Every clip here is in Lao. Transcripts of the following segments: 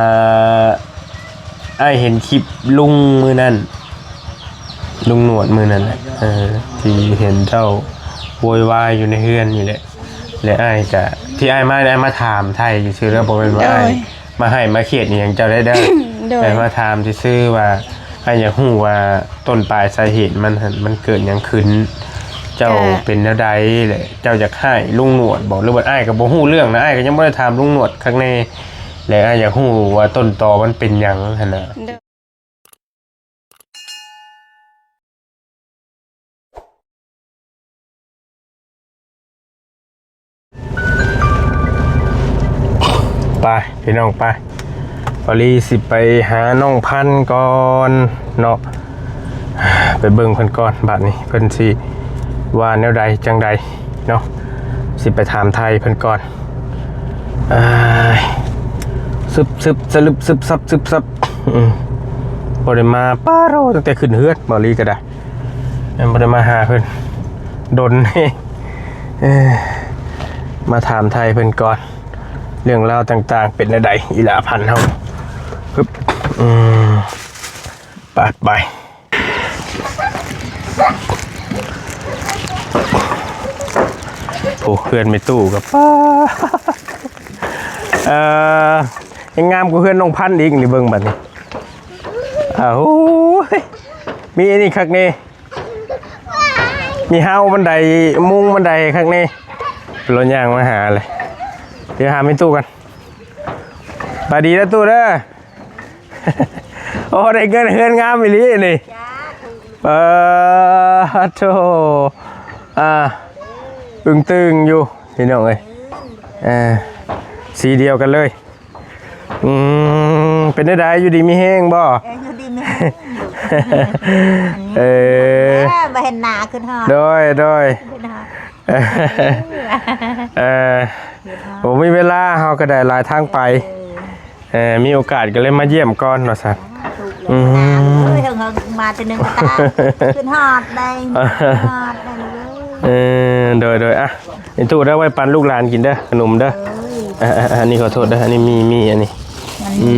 ອ່າ ອ້າຍເຫັນຄລິບລຸງມື້ນັ້ນ ລຸງໜວດມື້ນັ້ນນະ ເອີ ທີ່ເຫັນເຈົ້າໂວຍວາຍຢູ່ໃນເຮືອນນີ້ແຫຼະ ແລະ ອ້າຍກະ ທີ່ອ້າຍມານີ້ ອ້າຍມາຖາມໄຖ່ຊື່ໆ ເດີ ບໍ່ແມ່ນວ່າອ້າຍ ໂດຍ ມາໄຫ້ມາຂຽດອີ່ຫຍັງເຈົ້າໄດ້ເດີ ໂດຍ ແຕ່ມາຖາມຊື່ໆ ວ່າ ອ້າຍຢາກຮູ້ວ່າຕົ້ນປາຍສາເຫດມັນຫັ້ນ ມັນເກີດຫຍັງຂຶ້ນ ເຈົ້າ ກະ ເປັນແນວໃດ ແລະ ເຈົ້າຢາກຮ້າຍລຸງໜວດບໍ ຫຼືວ່າ ອ້າຍກໍບໍ່ຮູ້ເລື່ອງນະ ອ້າຍກໍຍັງບໍ່ໄດ້ຖາມລຸງໜວດຄັກແນ່ ແລະ ອ້າຍຢາກຮູ້ວ່າຕົ້ນຕໍມັນເປັນຫຍັງຫັ້ນນະ. ໂດຍ ໄປພີ່ນ້ອງໄປ ບາລີຊິໄປຫານ້ອງພັນກ່ອນເນາະ ໄປເບິ່ງເພິ່ນກ່ອນ ບາດນີ້ເພິ່ນຊິວ່າແນວໃດຈັ່ງໃດເນາະ ຊິໄປຖາມໄຖ່ເພິ່ນກ່ອນ ອາ ຊຶບຊຶບຊະລຶບຊຶບຊັບຊຶບຊັບ ອືມ ບໍ່ໄດ້ມາ ປາໂທ້ ຕັ້ງແຕ່ຂຶ້ນເຮືອນ ບາລີກໍໄດ້ ຍັງບໍ່ໄດ້ມາຫາເພິ່ນດົນ ເອີ ມາຖາມໄຖ່ເພິ່ນກ່ອນ ເລື່ອງລາວຕ່າງໆ ເປັນແນວໃດ ອີ່ຫຼ້າພັນເຮົາ ຮຶບ ອືມ ໄປ ໄປ ໂອ້ ເຮືອນແມ່ຕູ້ກໍ ປາ ເອີ ຍັງງາມກວ່າເຮືອນນ້ອງພັນອີກນີ້ ເບິ່ງບັດນີ້ ອາ ໂອ້ຍ ມີອັນນີ້ຄັກແນ່ ມີຮາວບັນໄດ ມຸງບັນໄດຄັກແນ່ ລາວຍ່າງມາຫາເລີຍ ດຽວຫາແມ່ຕູ້ກັນ ສະບາຍດີເດີຕູ້ເດີ ໂອ້ ໄດ້ເງິນເຮືອນງາມອີ່ຫຼີນີ້ ເອີ ໂທ້ ອາ ອຶ້ງຕຶງຢູ່ພີ່ນ້ອງເອີຍ ເອີ ສີດຽວກັນເລີຍ. ອືມ ເປັນແນວໃດ ຢູ່ດີມີແຮງບໍ່? ເອີ ຢູ່ດີມີແຮງ ເອີ ເອີ ບໍ່ເຫັນໜ້າ ຄິດຮອດ ໂດຍ ໂດຍ ຄິດຮອດ ເອີ ຄິດຮອດ ໂອ້ ມີເວລາ ເຮົາກໍໄດ້ຫຼາຍທາງໄປ ເອີ ເອີ ມີໂອກາດກໍເລີຍມາຢ້ຽມກ່ອນວ່າຊັ້ນ ອືມ ເອີຍ ເຮົາມາເທື່ອໜຶ່ງກໍຕາມ ຄິດຮອດໄດ໋ ຄິດຮອດໄດ໋ ເອີ ໂດຍ ໂດຍ ອ່ະ ນີ້ຕູ້ເດີ ໄວ້ປັນລູກຫຼານກິນເດີ ຂະໜົມເດີ ເອີຍ ອ່າ ອັນນີ້ຂໍໂທດເດີ ອັນນີ້ມີ ມີອັນນີ້ ອື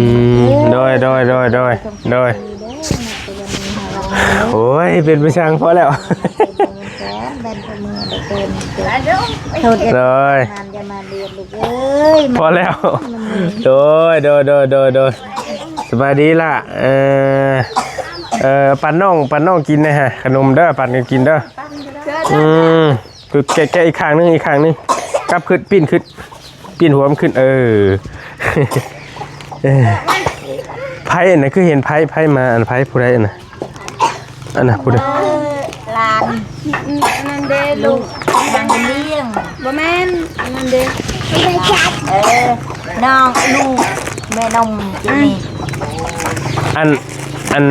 ມ ໂດຍ ໂດຍ ໂດຍ ໂດຍ ໂດຍ ໂອ້ຍ ເປັນໄປຊ່າງ ພໍແລ້ວ ໂດຍ ພໍແລ້ວ ໂດຍ ໂດຍ ໂດຍ ໂດຍ ໂດຍ ສະບາຍດີລະ ເອີ ເອີ ປັນນ້ອງ ປັນນ້ອງກິນແດ່ຮະ ຂະໜົມເດີ ປັນກັນກິນເດີ ອືມ ແກະ ແກະອີກຂ້າງໜຶ່ງ ອີກຂ້າງໜຶ່ງ ກັບຂຶ້ນ ປີ້ນຂຶ້ນ ປີ້ນຫົວມັນຂຶ້ນ ເອີ ເອີ ໃຜອັນນັ້ນ ຄືເຫັນໃຜ ໃຜມາ ອັນໃຜຜູ້ໃດອັນນັ້ນ ອັນນັ້ນຜູ້ໃດ ເອີ ຫຼານ ອືມ ອັນນັ້ນເດ້ ລູກ ລູກນາງບຸນລ້ຽງ ບໍ່ແມ່ນ ອັນນັ້ນເດ້ ເອີ ນ້ອງ ລູກແມ່ນົມ ອືມ ນີ້ ອັນ ອັນ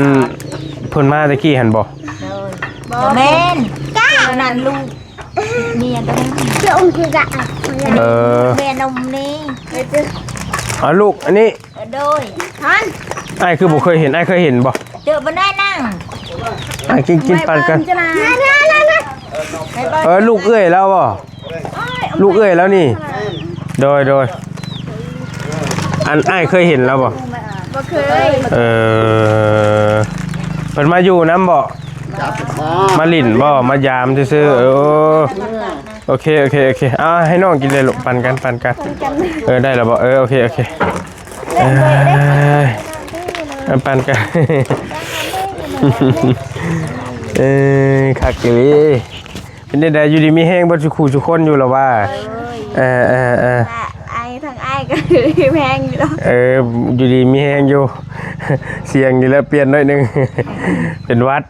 ເພິ່ນມາແຕ່ກີ້ຫັ້ນບໍ່? ໂດຍ ບໍ່ແມ່ນ ອັນນັ້ນລູກ ເມຍຕົວນັ້ນ ເອີ ແມ່ນົມນີ້ ເອົາລູກອັນນີ້ ໂດຍ ຫັ້ນ ອ້າຍຄືບໍ່ເຄີຍເຫັນ ອ້າຍເຄີຍເຫັນບໍ່? ເຈີບໍ່ໄດ້ນັ່ງ ອ້າຍກິນ ກິນປັນກັນ ເອີ ລູກເອື້ອຍລາວບໍ່? ລູກເອື້ອຍລາວນີ້ ໂດຍ ໂດຍ ອັນອ້າຍເຄີຍເຫັນລາວບໍ່? ບໍ່ເຄີຍ ເອີ ເພິ່ນມາຢູ່ນຳບໍ່? ມາຫຼິ້ນບໍ່? ມາຢາມຊື່ໆ ເອີ ໂອເຄ ໂອເຄ ໂອເຄ ເອົາໃຫ້ນ້ອງກິນເລີຍລູກ ປັນກັນ ປັນກັນ ເອີ ໄດ້ແລ້ວບໍ່? ເອີ ໂອເຄ ໂອເຄ ເອີ ເອົາປັນກັນ ເອີ ຄັກອີ່ຫຼີ ເປັນຈັ່ງໃດ ຢູ່ດີມີແຮງເບິດສູ່ຄູ່ສູ່ຄົນຢູ່ລະວ່າ? ເອີ ເອີ ເອີ ເອີ ອ້າຍ ທາງອ້າຍກໍຢູ່ດີມີແຮງຢູ່ດອກ ເອີ ຢູ່ດີມີແຮງຢູ່ ສຽງນີ້ແຫຼະປ່ຽນໜ້ອຍໜຶ່ງ ເປັນຫວັດ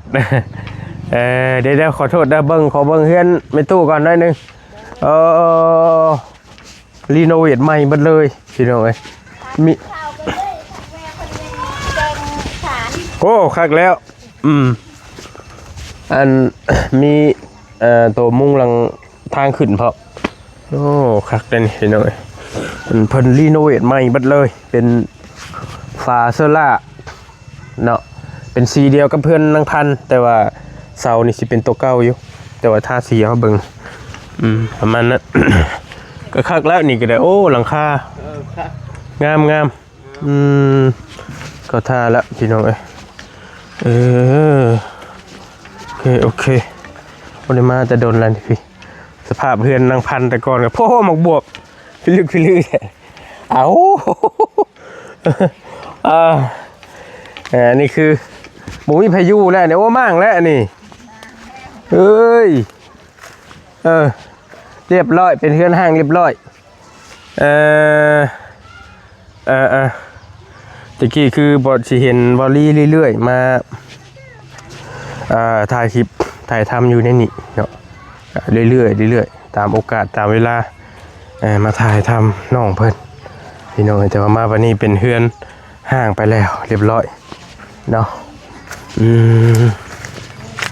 ເອີ ດຽວ ດຽວ ຂໍໂທດເດີ ເບິ່ງ ຂໍເບິ່ງເຮືອນແມ່ຕູ້ກ່ອນໜ້ອຍໜຶ່ງ ເອີ ລີໂນເວດໃໝ່ເບິດເລີຍພີ່ນ້ອງເອີຍ ມີ ໂອ້ ຄັກແລ້ວ ອືມ ອັນ ມີ ເອີ ໂຕມຸງຫຼັງທາງຂຶ້ນພ້ອມ ໂອ້ ຄັກເດ້ນີ້ພີ່ນ້ອງເອີຍ ເພິ່ນ ເພິ່ນລີໂນເວດໃໝ່ເບິດເລີຍ ເປັນຝາເຊີລ່າ ເນາະ ເປັນສີດຽວກັບເຮືອນນາງພັນ ແຕ່ວ່າເສົານີ້ຊິເປັນໂຕເກົ່າຢູ່ ແຕ່ວ່າທາສີໃຫ້ເບິ່ງ ອືມ ປະມານນັ້ນ ກໍຄັກແລ້ວນີ້ກໍໄດ້ ໂອ້ ຫຼັງຄາ ເອີ ງາມໆ ອືມ ເຂົ້າທ່າລະພີ່ນ້ອງເອີຍ. ເອີ ໂອເຄ ໂອເຄ ບໍ່ໄດ້ມາແຕ່ດົນແລ້ວນີ້ພີ່. ສະພາບເຮືອນນາງພັນແຕ່ກ່ອນກໍ ໂອ້ ໝາກບວບພິລຶກພິລືແທ້. ເອົາ ອ່າ ເອີ ອັນນີ້ຄືບໍ່ມີໃຜຢູ່ແລ້ວນີ້. ໂອ້ ມ້າງແລ້ວນີ້ ເອີຍ ເອີ ລຽບຮ້ອຍ ເປັນເຮືອນຮ້າງລຽບຮ້ອຍ. ເອີ ເອີ ເອີ ຕະກີ້ຄືບໍ່ຊິເຫັນເວົ້າລີເລື້ອຍໆ ມາ ອ່າ ຖ່າຍຄລິບ ຖ່າຍທຳຢູ່ໃນນີ້ເນາະ ເລື້ອຍໆ ເລື້ອຍໆ ຕາມໂອກາດ ຕາມເວລາ ເອີ ມາຖ່າຍທຳນ້ອງເພິ່ນ ພີ່ນ້ອງເອີຍ. ແຕ່ວ່າມາບັດນີ້ເປັນເຮືອນຮ້າງໄປແລ້ວລຽບຮ້ອຍເນາະ. ອືມ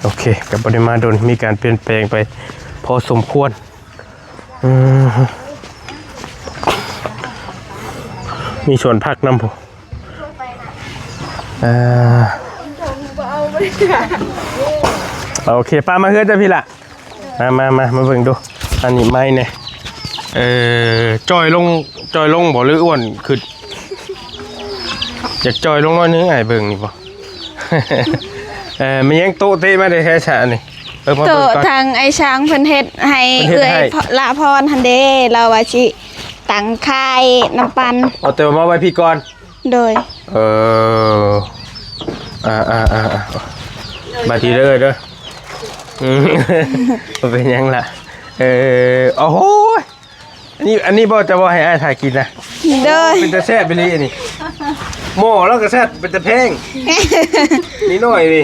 ໂອເຄ ກໍບໍ່ໄດ້ມາດົນ ມີການປ່ຽນແປງໄປພໍສົມຄວນ. ອືມ ມີສວນຜັກນຳພຸ້ນ. ເອີ ໂອເຄ ປ້າມາເຮືອນເຈົ້າພີ້ລະ. ມາ ມາ ມາ ມາເບິ່ງດູ ອັນນີ້ໄມ້ແນ່. ເອີ ຈ່ອຍລົງ ຈ່ອຍລົງບໍ່ ຫຼືອ້ວນຂຶ້ນ? ຢາກຈ່ອຍລົງໜ້ອຍໜຶ່ງ ອ້າຍເບິ່ງນີ້ບໍ່? ເອີ ແມ່ນຫຍັງໂຕະເຕະມາແທ້ໆຊະອັນນີ້? ເອີ ມາເບິ່ງກ່ອນ. ໂຕະທາງອ້າຍຊ້າງເພິ່ນເຮັດໃຫ້ ເອື້ອຍລະພອນຫັ້ນເດ້ ລາວວ່າຊິຕັ້ງຂາຍນ້ຳປັ່ນ. ເອົາແຕ່ວ່າມາໄວ້ພີ້ກ່ອນ. ໂດຍ. ເອີ ອ່າໆໆ ບາດດີເດີ ເດີ. ອືມ ບໍ່ເປັນຫຍັງລະ. ເອີ ໂອ້ໂຫ ອັນນີ້ ອັນນີ້ບໍ່ ຈະບໍ່ໃຫ້ອ້າຍຖ່າຍກິນນະ? ໂດຍ. ເປັນຕາແຊບອີ່ຫຼີອັນນີ້. ໝໍ້ລາວກໍແຊບ ເປັນຕາແພງ ນີ້ໜ້ອຍນີ້.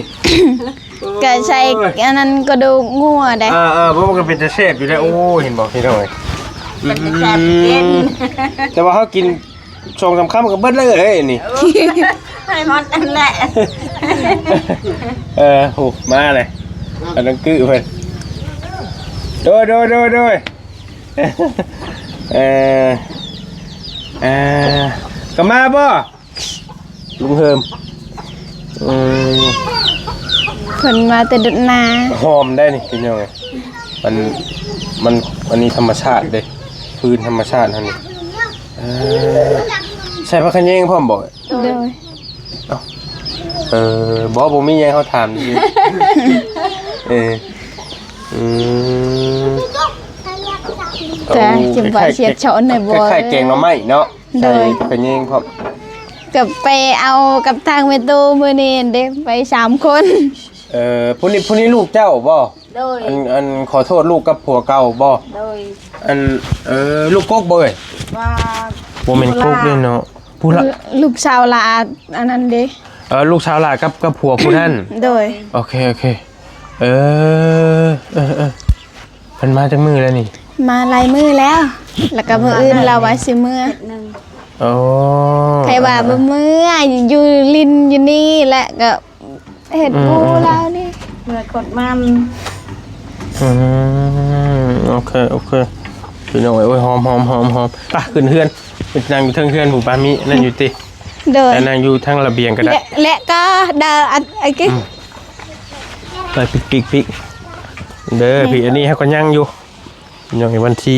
ກໍໃສ່ ໂອ້ຍ ອັນນັ້ນກະດູກງົວໄດ໋. ອ່າໆ ບໍ່ ມັນກໍເປັນຕາແຊບຢູ່ໄດ໋. ໂອ້ຍ ເຫັນບໍ່ພີ່ນ້ອງເອີຍ? ເປັນຕາແຊບເປັນ ອືມ ແຕ່ວ່າເຮົາກິນ ສອງສາມຄຳກໍເບິດເລີຍນີ້. ໃຫ້ໝົດນັ້ນແຫຼະ. ເອີ ໂອ້ ມາເລີຍ ອັນນັ້ນຄືເພິ່ນ. ໂດຍ ໂດຍ ໂດຍ ໂດຍ. ເອີ ເອີ ກໍມາບໍ່ ລຸງເຮີມ? ອືມ ເພິ່ນມາແຕ່ດົດນາ. ຫອມໄດ໋ນີ້ພີ່ນ້ອງເອີຍ. ມັນ ມັນ ອັນນີ້ທຳມະຊາດເດ້ ພື້ນທຳມະຊາດເຮົານີ້. ເອີ ໃສ່ຜັກຂະແຍງພ້ອມບໍ່? ໂດຍ. ເອົ້າ ເອີ ບໍ່ ບໍ່ມີຫຍັງ ເຮົາຖາມຊື່. ເອີ ອືມ ແຕ່ ໂອ້ ຈະບໍ່ ເຮັດເຈົ້າໃນບໍ່ ຄ້າຍໆແກງໜໍ່ໄມ້ເນາະ. ໂດຍ. ໃສ່ຜັກຂະແຍງພ້ອມ. ກໍໄປເອົາກັບທາງແມ່ຕູ້ມື້ນີ້ເດ້ ໄປສາມຄົນ. ເອີ ຜູ້ນີ້ ຜູ້ນີ້ລູກເຈົ້າບໍ່? ໂດຍ. ອັນ ອັນ ຂໍໂທດ ລູກກັບຜົວເກົ່າບໍ່? ໂດຍ. ອັນ ເອີ ລູກກົກບໍ່ເອີຍ? ວ່າ ບໍ່ແມ່ນກົກເດ້ເນາະ ຜູ້ລະ ລູກສາວຫຼ້າອັນນັ້ນເດ້. ເອີ ລູກສາວຫຼ້າກັບ ກັບຜົວຜູ້ນັ້ນ. ໂດຍ. ໂອເຄ ໂອເຄ. ເອີ ເອີ ເອີ ເພິ່ນມາຈັກມື້ແລ້ວນີ້? ມາຫຼາຍມື້ແລ້ວ ແລ້ວກໍມື້ອື່ນລາວວ່າຊິເມືອ. ໂອ້ ໃຜວ່າບໍ່ເມືອ ຢູ່ຫຼິ້ນຢູ່ນີ້ ແລ້ວກໍ ເຮັດ ອືມ ໝູ່ລາວນີ້ ເມືອກົດມັນ. ອືມ ໂອເຄ ໂອເຄ ພີ່ນ້ອງເອີຍ. ໂອ້ຍ ຫອມ ຫອມ ຫອມ ຫອມ. ໄປຂຶ້ນເຮືອນ ໄປນັ່ງຢູ່ເທິງເຮືອນພຸ້ນ. ປາ ມີນັ້ນຢູ່ຕິ? ໂດຍ. ໄປນັ່ງຢູ່ທາງລະບຽງກໍໄດ້ ແລະ ແລະກໍດາ ອັນ ອັນ ອືມ ໄປປິກໆໆ ເດີ ອືມ ພີ່. ອັນນີ້ເຮົາກໍຍັງຢູ່ ຍັງໃນວັນທີ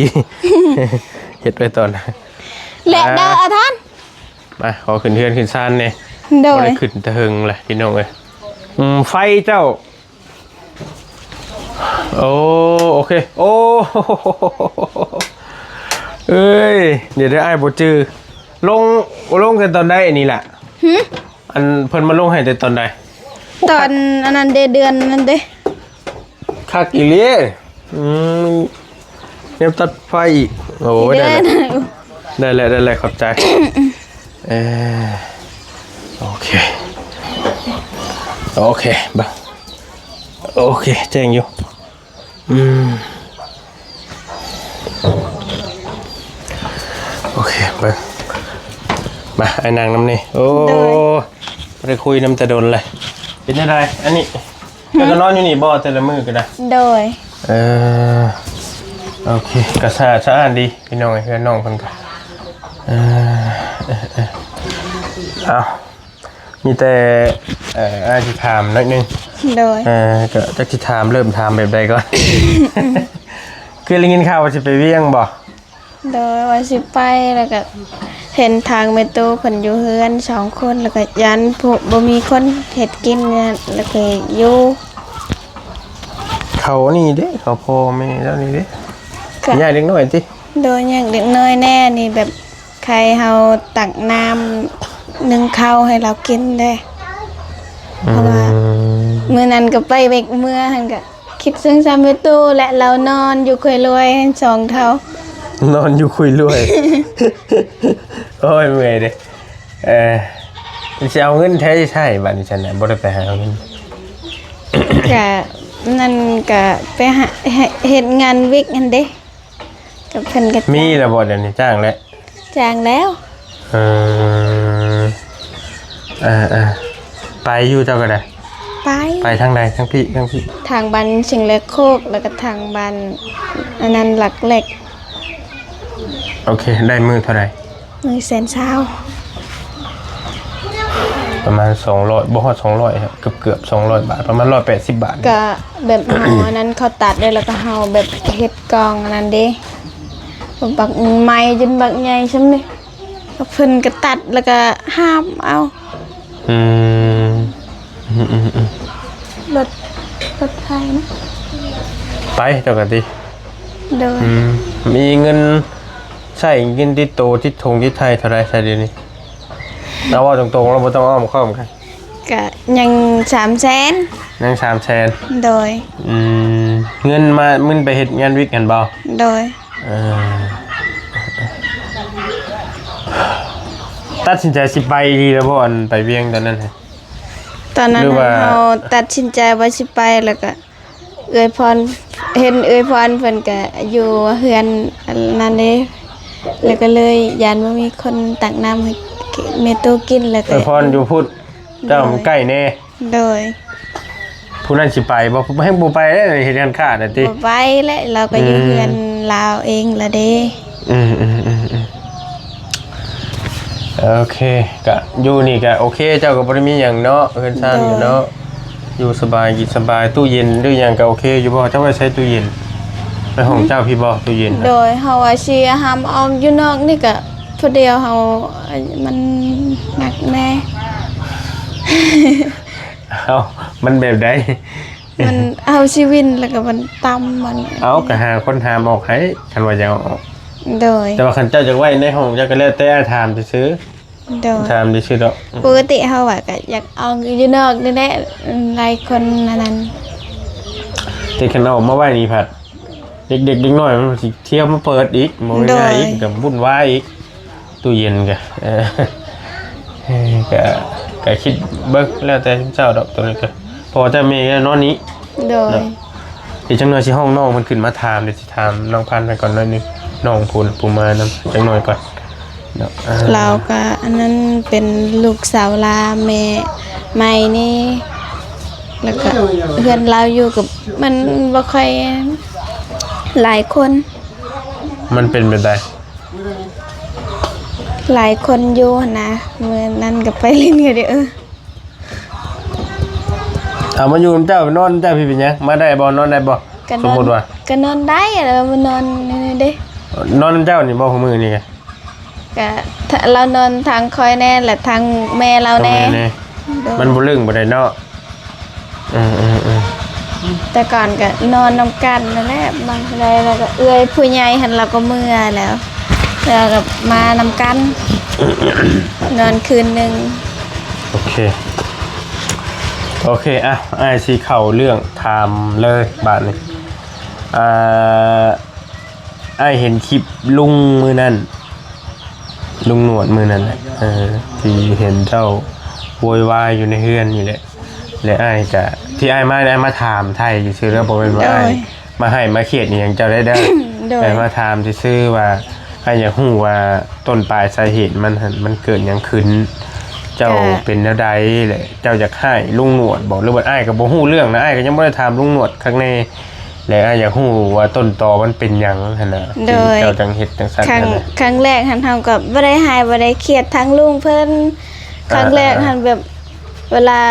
ເຮັດໄວ້ຕອນ ແລະ ອ່າ ເດີ ອາທ່ານ ມາ ຂໍຂຶ້ນເຮືອນຂຶ້ນຊານແດ່. ໂດຍ. ບໍ່ໄດ້ຂຶ້ນແຕ່ເຫິງແຫຼະ ພີ່ນ້ອງເອີຍ. ອືມ ໄຟເຈົ້າ. ໂອ້ ໂອເຄ. ໂອ້ ເອີຍ ດຽວ ດຽວ ອ້າຍບໍ່ຈື່. ລົງ ລົງແຕ່ຕອນໃດອັນນີ້ລະ? ຫື? ອັນເພິ່ນມາລົງໃຫ້ແຕ່ຕອນໃດ? ຕອນອັນນັ້ນເດ້ ເດືອນນັ້ນເດ້. ຄັກອີ່ຫຼີ. ອືມ ແນວຕັດໄຟອີກ. ໂອ້ຍ ໄດ້ແລ້ວ ໄດ້ແລ້ວ ໄດ້ແລ້ວ ຂອບໃຈ. ເອີ ໂອເຄ ໂອເຄ ເບິ່ງ ໂອເຄ ແຈ້ງຢູ່. ອືມ ໂອເຄ ເບິ່ງ ມາ ອ້າຍນັ່ງນຳນີ້. ໂອ້ ໂດຍ. ບໍ່ໄດ້ຄຸຍນຳແຕ່ດົນເລີຍ. ເປັນຈັ່ງໃດອັນນີ້? ຫື? ເຈົ້າກໍນອນຢູ່ນີ້ບໍ່ ແຕ່ລະມື້ກໍໄດ້? ໂດຍ. ເອີ ໂອເຄ ກໍສະອາດສະອ້ານດີ ພີ່ນ້ອງເອີຍ. ເຮືອນນ້ອງເພິ່ນກໍ ເອີ ເອີ ເອີ ເອົາ ມີແຕ່ ເອີ ອ້າຍຊິຖາມໜ້ອຍໜຶ່ງ. ໂດຍ. ເອີ ກໍຈັກຊິຖາມ ເລີ່ມຖາມແບບໃດກ່ອນ? ຄືໄດ້ຍິນຂ່າວວ່າຊິໄປວຽງບໍ່? ໂດຍ ວ່າຊິໄປ ແລ້ວກໍ ເຫັນທາງແມ່ຕູ້ເພິ່ນຢູ່ເຮືອນສອງຄົນ ແລ້ວກໍຢ້ານຜູ້ບໍ່ມີຄົນເຮັດກິນ ແລ້ວກໍຢູ່ ເຂົານີ້ເດ້ ເຂົາພໍ່ແມ່ລາວນີ້ເດ້ ກໍ ຍາກເດັກນ້ອຍຕິ? ໂດຍ ຍາກເດັກນ້ອຍແດ່ ນີ້ແບບໃຫ້ເຮົາຕັກນ້ຳໜຶ້ງເຂົ້າໃຫ້ລາວກິນເດ້ ເພາະວ່າ ອືມ ມື້ນັ້ນກໍໄປເວກເມືອຫັ້ນ ກໍຄິດເຊິ່ງຊຳເວໂຕ ແລະ ລາວນອນຢູ່ຄຸຍລວຍສອງເທົ່າ ນອນຢູ່ຄຸຍລວຍ ໂອ້ຍ ເມື່ອຍເດ້. ເອີ ຊິເອົາເງິນໃສໃຊ້ບາດນີ້ຊັ້ນນະ ບໍ່ໄດ້ໄປຫາເງິນ? ກະນັ້ນກະໄປຫາ ເຮັດ ເຮັດງານວິກຫັ້ນເດ້ ກະເພິ່ນກະ ມີແລ້ວບໍ່ດຽວນີ້? ຈ້າງແລ້ວ? ຈ້າງແລ້ວ. ເອີ ເອີໆ ໄປຢູ່ເຈົ້າກໍໄດ້? ໄປ. ໄປທາງໃດ? ທາງພີ້ ທາງພີ້ ທາງບ້ານຊິງແລໂຄກ ແລ້ວກໍທາງບ້ານອັນນັ້ນຫຼັກແຫຼກ. ໂອເຄ ໄດ້ມື້ເທົ່າໃດ? ໜຶ່ງແສນຊາວ ປະມານສອງຮ້ອຍ ບໍ່ຮອດສອງຮ້ອຍ ເກືອບໆສອງຮ້ອຍບາດ ປະມານຮ້ອຍແປດສິບບາດ. ກະແບບເຮົາອັນນັ້ນເຂົາຕັດເດ້ ແລ້ວກະເຮົາແບບເຮັດກ່ອງອັນນັ້ນເດ້ ບັກໄມ້ຈົນບັກໃຫຍ່ຊ່ຳນີ້ ແລ້ວເພິ່ນກະຕັດ ແລ້ວກະຫາບເອົາ. ອືມ ອືມໆໆ ລົດ ລົດໄຖນະ ໄປເຈົ້າກະຕິ. ໂດຍ. ອືມ ມີເງິນໃຊ້ ເງິນຕິດໂຕ ຕິດຖົງຕິດໄຖ່ເທົ່າໃດຊະດຽວນີ້? ເອົາເວົ້າຕົງໆ ເຮົາບໍ່ຕ້ອງອ້ອມຄ້ອມກັນ. ກະຍັງສາມແສນ. ຍັງສາມແສນ. ໂດຍ. ອືມ ເງິນມາ ເງິນໄປເຮັດງານວິກຫັ້ນບໍ່? ໂດຍ. ເອີ ຕັດສິນໃຈຊິໄປອີ່ຫຼີແລ້ວບໍ່? ອັນໄປວຽງຕອນນັ້ນ ຕອນນັ້ນ ເຮົາຕັດສິນໃຈວ່າຊິໄປ ແລ້ວກະເອື້ອຍພອນ ເຫັນເອື້ອຍພອນເພິ່ນກະຢູ່ເຮືອນອັນນັ້ນເດ້ ແລ້ວກະເລີຍຢ້ານບໍ່ມີຄົນຕັກນ້ຳໃຫ້ແມ່ຕູ້ກິນ ແລ້ວກະ ເອື້ອຍພອນຢູ່ພຸ້ນ ເຈົ້າ ໂດຍ ໃກ້ແດ່. ໂດຍ. ຜູ້ນັ້ນຊິໄປບໍ່? ແຮ່ງບໍ່ໄປແລ້ວ ເຮັດການຄ້ານະຕິ. ບໍ່ໄປແຫຼະ ລາວກໍຢູ່ ອືມ ເຮືອນລາວເອງລະເດ້. ອືມໆໆໆ ໂອເຄ ກະຢູ່ນີ້ກະໂອເຄ ເຈົ້າກໍບໍ່ໄດ້ມີຫຍັງເນາະ ເຮືອນຊານຢູ່ເນາະ. ໂດຍ. ຢູ່ສະບາຍ ກິນສະບາຍ. ຕູ້ເຢັນຫຼືຫຍັງກໍໂອເຄຢູ່ບໍ່? ເຈົ້າໄວ້ໃຊ້ຕູ້ເຢັນ? ໃນຫ້ອງເຈົ້າພີ້ບໍ່? ຕູ້ເຢັນນະ. ໂດຍ. ເຮົາວ່າຊິຫ້າມອອກຢູ່ນອກນີ້ກະ ຜູ້ດຽວເຮົາ ມັນໜັກແດ່. ເອົ້າ ມັນແບບໃດ? ມັນເອົາຊີວິນ ແລ້ວກໍມັນຕ່ຳ ມັນ ເອົ້າ ກໍຫາຄົນຫ້າມອອກໃຫ້ ຄັນວ່າຢາກເອົາອອກ. ໂດຍ. ແຕ່ວ່າຄັນເຈົ້າຢາກໄວ້ໃນຫ້ອງ ເຈົ້າກໍແລ້ວແຕ່ ອ້າຍຖາມຊື່ໆ. ໂດຍ. ຖາມຊື່ໆດອກ. ປົກກະຕິເຮົາວ່າກໍຢາກອອກຢູ່ນອກນີ້ແຫຼະ ຫຼາຍຄົນອັນນັ້ນ. ແຕ່ຄັນເອົາອອກມາໄວ້ນີ້ພັດ ເດັກໆ ເດັກນ້ອຍມັນຊິທຽວມາເປີດອີກ ບໍ່ແມ່ນ ໂດຍ ງ່າຍອີກ ກໍວຸ່ນວາຍອີກ. ຕູ້ເຢັນກະ ເອີ ກະ ກະຄິດເບິ່ງ ແລ້ວແຕ່ເຈົ້າດອກ ໂຕນີ້ກະ ເພາະວ່າແຕ່ແມ່ນອນນີ້. ໂດຍ. ເນາະ ອີກຈັກໜ່ອຍຊິຮ້ອງນ້ອງເພິ່ນຂຶ້ນມາຖາມ ດຽວຊິຖາມນ້ອງພັນໄປກ່ອນໜ້ອຍໜຶ່ງ ນ້ອງຜູ້ ຜູ້ມານຳ ຈັກໜ່ອຍກ່ອນເນາະ. ອ່າ ລາວກະອັນນັ້ນ ເປັນລູກສາວລາ ແມ່ໃໝ່ນີ້ ແລ້ວກະເຮືອນລາວຢູ່ກັບ ມັນບໍ່ຄ່ອຍຫຼາຍຄົນ. ມັນເປັນແບບໃດ? ຫຼາຍຄົນຢູ່ຫັ້ນນະ ມື້ນັ້ນກໍໄປຫຼິ້ນກັນຢູ່. ເອີ ເອົາມາຢູ່ນຳເຈົ້າ ນອນນຳເຈົ້າພີ້ເປັນຫຍັງ? ມາໄດ້ບໍ່? ນອນໄດ້ບໍ່? ກໍນອນ ສົມມຸດວ່າ ກໍນອນໄດ້ ແລ້ວມານອນຢູ່ນີ້ເດ້. ນອນນຳເຈົ້ານີ້ບໍ່? ມື້ນີ້ກະ ກະ ລາວນອນທາງຂ້ອຍແດ່ ແລະ ທາງແມ່ລາວແດ່. ແມ່ແດ່. ໂດຍ. ມັນບໍ່ລຶ້ງປານໃດເນາະ. ເອີໆໆ ແຕ່ກ່ອນກໍນອນນຳກັນນັ້ນແຫຼະ ບາງເທື່ອແລ້ວກໍເອື້ອຍຜູ້ໃຫຍ່ຫັ້ນລາວກໍເມືອແລ້ວ ແລ້ວກໍມານຳກັນ ນອນຄືນໜຶ່ງ. ໂອເຄ ໂອເຄ ອ່ະ ອ້າຍຊິເຂົ້າເລື່ອງຖາມເລີຍບາດນີ້. ອ່າ ອ້າຍເຫັນຄລິບລຸງມື້ນັ້ນ ລຸງໜວດມື້ນັ້ນແຫຼະ ເອີ ທີ່ເຫັນເຈົ້າໂວຍວາຍຢູ່ໃນເຮືອນນີ້ແຫຼະ ແລະ ອ້າຍກະ ທີ່ອ້າຍມາ ອ້າຍມາຖາມໄຖ່ຊື່ໆເດີ ບໍ່ແມ່ນວ່າ ໂດຍ ອ້າຍມາໄຫ້ມາຄຽດອີ່ຫຍັງເຈົ້າໄດ້ເດີ. ໂດຍ. ອ້າຍມາຖາມຊື່ໆວ່າ ອ້າຍຢາກຮູ້ວ່າຕົ້ນປາຍສາເຫດມັນຫັ້ນ ມັນເກີດຫຍັງຂຶ້ນ ເຈົ້າ ກະ ເປັນແນວໃດ ແລະ ເຈົ້າຢາກຮ້າຍລຸງໜວດບໍ່ ຫຼືວ່າ ອ້າຍກໍບໍ່ຮູ້ເລື່ອງນະ ອ້າຍກໍຍັງບໍ່ໄດ້ຖາມລຸງໜວດຄັກແນ່. ແລະ ອ້າຍຢາກຮູ້ວ່າຕົ້ນຕໍມັນເປັນຫຍັງຫັ້ນນະ ໂດຍ ທີ່ເຈົ້າຈັ່ງເຮັດຈັ່ງຊັ້ນ ຄັ້ງ ຫັ້ນນະ. ຄັ້ງແລກຫັ້ນເຮົາກໍບໍ່ໄດ້ຮ້າຍບໍ່ໄດ້ຄຽດທາງລຸງເພິ່ນ. ອ່າ ຄັ້ງແລກຫັ້ນແບບເວລາ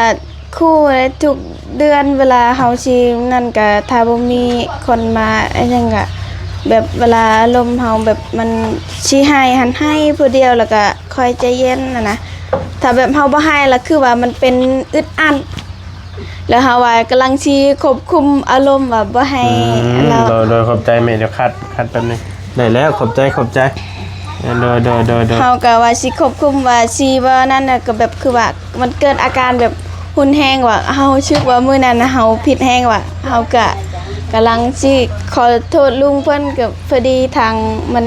ຄູ່ແລະ ທຸກເດືອນເວລາເຮົາຊິນັ້ນກະ ຖ້າບໍ່ມີຄົນມາອີ່ຫຍັງກະ ແບບເວລາອາລົມເຮົາແບບມັນຊິໄຫ້ຫັ້ນ ໄຫ້ຜູ້ດຽວ ແລ້ວກະຄ່ອຍໃຈເຢັນຫັ້ນນະ. ຖ້າແບບເຮົາບໍ່ໄຫ້ລະຄືວ່າມັນເປັນອຶດອັດ ແລ້ວເຮົາວ່າກຳລັງຊິຄວບຄຸມອາລົມວ່າບໍ່ໃຫ້ ອືມ ລະ ໂດຍ ໂດຍ ຂອບໃຈແມ່ ດຽວຄັດ ຄັດແປັບໜຶ່ງ ໄດ້ແລ້ວ ຂອບໃຈ ຂອບໃຈ ໂດຍ ໂດຍ ໂດຍ ໂດຍ ເຮົາກະວ່າຊິຄວບຄຸມວ່າຊິບໍ່ນັ້ນນະ ກະແບບຄືວ່າ ມັນເກີດອາການແບບຮຸນແຮງວ່າ ເຮົາຮູ້ສຶກວ່າມື້ນັ້ນນະເຮົາຜິດແຮງວ່າ ເຮົາກະກຳລັງຊິຂໍໂທດລຸງເພິ່ນ ກະພໍດີທາງມັນ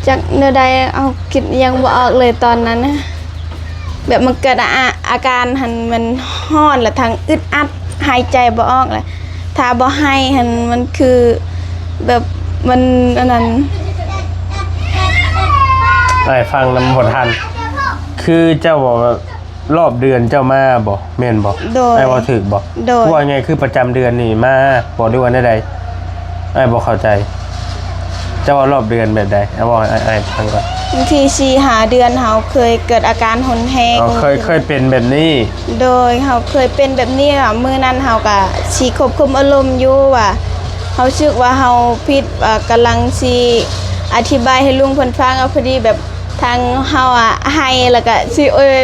ຈັກແນວໃດ ເຮົາຄິດຫຍັງບໍ່ອອກເລີຍຕອນນັ້ນນະ. ແບບມັນເກີດອາ ອາ ອາການຫັ້ນ ມັນຮ້ອນ ແລະ ທັງອຶດອັດ ຫາຍໃຈບໍ່ອອກ ແລະ ຖ້າບໍ່ໄຫ້ຫັ້ນ ມັນຄືແບບມັນອັນນັ້ນ ອ້າຍຟັງນຳບໍ່ທັນ ຄືເຈົ້າເວົ້າວ່າ ລອບເດືອນເຈົ້າມາບໍ່ ແມ່ນບໍ່? ໂດຍ ອ້າຍເວົ້າຖືກບໍ່? ໂດຍ ຄືວ່າໄງ ຄືປະຈຳເດືອນນີ້ມາບໍ່ ຫຼືວ່າແນວໃດ? ອ້າຍບໍ່ເຂົ້າໃຈ ເຈົ້າເວົ້າລອບເດືອນແບບໃດ? ອ້າຍເວົ້າໃຫ້ອ້າຍຟັງກ່ອນ. ບາງທີສີ່ຫ້າເດືອນເຮົາເຄີຍເກີດອາການຮຸນແຮງ ອໍ ເຄີຍ ເຄີຍເປັນແບບນີ້. ໂດຍ ເຮົາເຄີຍເປັນແບບນີ້ ມື້ນັ້ນເຮົາກະຊິຄວບຄຸມອາລົມຢູ່ວ່າ ເຮົາຮູ້ສຶກວ່າເຮົາຜິດ ວ່າກຳລັງຊິອະທິບາຍໃຫ້ລຸງເພິ່ນຟັງ ແລ້ວພໍດີແບບທາງເຮົາອະໄຫ້ ແລ້ວກະຊິ ໂອ້ຍ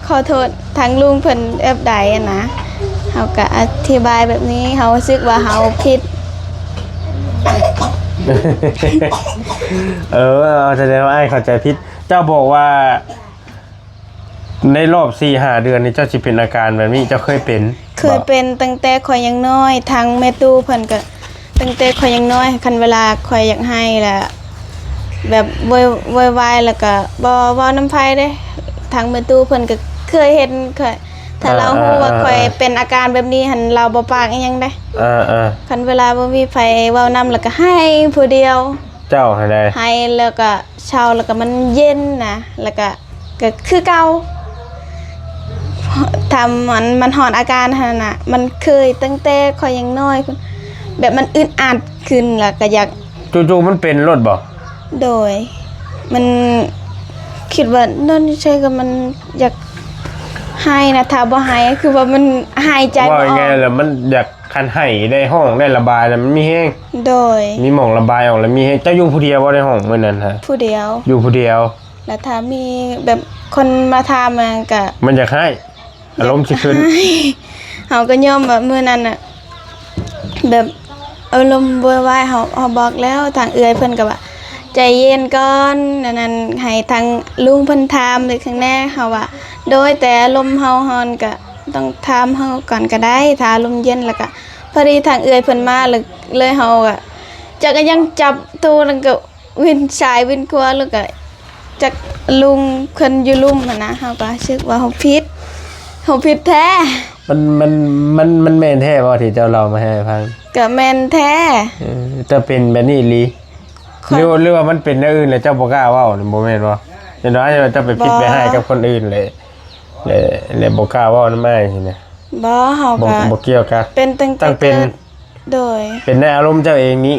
ຂໍໂທດທາງລຸງເພິ່ນແບບໃດຫັ້ນນະ ເຮົາກະອະທິບາຍແບບນີ້ ເຮົາຮູ້ສຶກວ່າເຮົາຜິດ. ເອີ ສະແດງວ່າອ້າຍເຂົ້າໃຈຜິດ. ເຈົ້າບອກວ່າ ໃນລອບສີ່ຫ້າເດືອນນີ້ ເຈົ້າຊິເປັນອາການແບບນີ້ ເຈົ້າເຄີຍເປັນ ເຄີຍເປັນຕັ້ງແຕ່ຂ້ອຍຍັງນ້ອຍ ທາງແມ່ຕູ້ເພິ່ນກະ ຕັ້ງແຕ່ຂ້ອຍຍັງນ້ອຍ ຄັນເວລາຂ້ອຍຢາກໄຫ້ລະ ແບບໂວຍ ໂວຍວາຍ ແລ້ວກະບໍ່ເວົ້ານຳໃຜເດ້. ທາງແມ່ຕູ້ເພິ່ນກະເຄີຍເຫັນຂ້ອຍ ຖ້າລາວຮູ້ວ່າຂ້ອຍເປັນອາການແບບນີ້ຫັ້ນ ລາວບໍ່ປາກອີ່ຫຍັງເດ້. ຄັນເວລາບໍ່ມີໃຜເວົ້ານຳ ແລ້ວກະໄຫ້ຜູ້ດຽວ. ເຈົ້າຫັ້ນໃດ ໄຫ້ແລ້ວກະເຊົາ ແລ້ວກະມັນເຢັນນະ ແລ້ວກະ ກະຄືເກົ່າ ຖ້າມັນ ມັນຮອດອາການຫັ້ນນະ ມັນເຄີຍຕັ້ງແຕ່ຂ້ອຍຍັງນ້ອຍພຸ້ນ ແບບມັນອຶດອັດຂຶ້ນ ແລ້ວກະຢາກ ຈູ່ໆມັນເປັນໂລດບໍ່? ໂດຍ ມັນຄິດວ່ານອນຢູ່ໃສກະມັນຢາກໄຫ້ນະ ຖ້າບໍ່ໄຫ້ຄືວ່າມັນຫາຍໃຈບໍ່ອອກ ເວົ້າງ່າຍໆແລ້ວມັນຢາກ ຄັນໄຫ້ໄດ້ຮ້ອງໄດ້ລະບາຍແລ້ວມັນມີແຮງ. ໂດຍ ມີໝ່ອງລະບາຍອອກແລ້ວມີແຮງ. ເຈົ້າຢູ່ຜູ້ດຽວບໍ່ໃນຫ້ອງມື້ນັ້ນຫະ? ຜູ້ດຽວ ຢູ່ຜູ້ດຽວ ແລ້ວຖ້າມີແບບຄົນມາຖາມຫຍັງກະ ມັນຢາກຮ້າຍ ອາລົມຊິຂຶ້ນ. ເຮົາກະຍອມວ່າມື້ນັ້ນນະ ແບບອາລົມໂວຍວາຍ ເຮົາ ເຮົາບອກແລ້ວ ທາງເອື້ອຍເພິ່ນກະວ່າ ໃຈເຢັນກ່ອນ ອັນນັ້ນ ໃຫ້ທາງລຸງເພິ່ນຖາມເລີຍຂ້າງແນ່ ເຮົາວ່າ ໂດຍ ແຕ່ອາລົມເຮົາຮ້ອນກະ ຕ້ອງຖາມເຮົາກ່ອນກະໄດ້ ຖ້າອາລົມເຢັນ ແລ້ວກະ ພໍດີທາງເອື້ອຍເພິ່ນມາ ແລ້ວເລີຍເຮົາກະ ຈັກອີ່ຫຍັງຈັບໂທ ແລ້ວກະວິນຊ້າຍວິນຂວາ ແລ້ວກະຈັກລຸງເພິ່ນຢູ່ລຸ່ມຫັ້ນນະ ເຮົາກະຮູ້ສຶກວ່າເຮົາຜິດ ເຮົາຜິດແທ້. ມັນ ມັນ ມັນ ມັນແມ່ນແທ້ບໍ່ທີ່ເຈົ້າເລົ່າມາໃຫ້ອ້າຍຟັງ? ກະແມ່ນແທ້. ເອີ ເຈົ້າເປັນແບບນີ້ອີ່ຫຼີ ຫຼື ຫຼືວ່າມັນເປັນແນວອື່ນແລ້ວເຈົ້າບໍ່ກ້າເວົ້ານີ້ ບໍ່ແມ່ນບໍ່? ຢ່າງນ້ອຍເຈົ້າໄປຜິດໄປຮ້າຍກັບຄົນອື່ນແຫຼະ ແລະ ແລະບໍ່ກ້າເວົ້ານຳອ້າຍຊີ້ນະ. ບໍ່ ເຮົາກະ ບໍ່ ບໍ່ກ່ຽວກັນ ເປັນຕັ້ງແຕ່ ຕັ້ງເປັນ ເກີດ ໂດຍ ເປັນໃນອາລົມເຈົ້າເອງນີ້.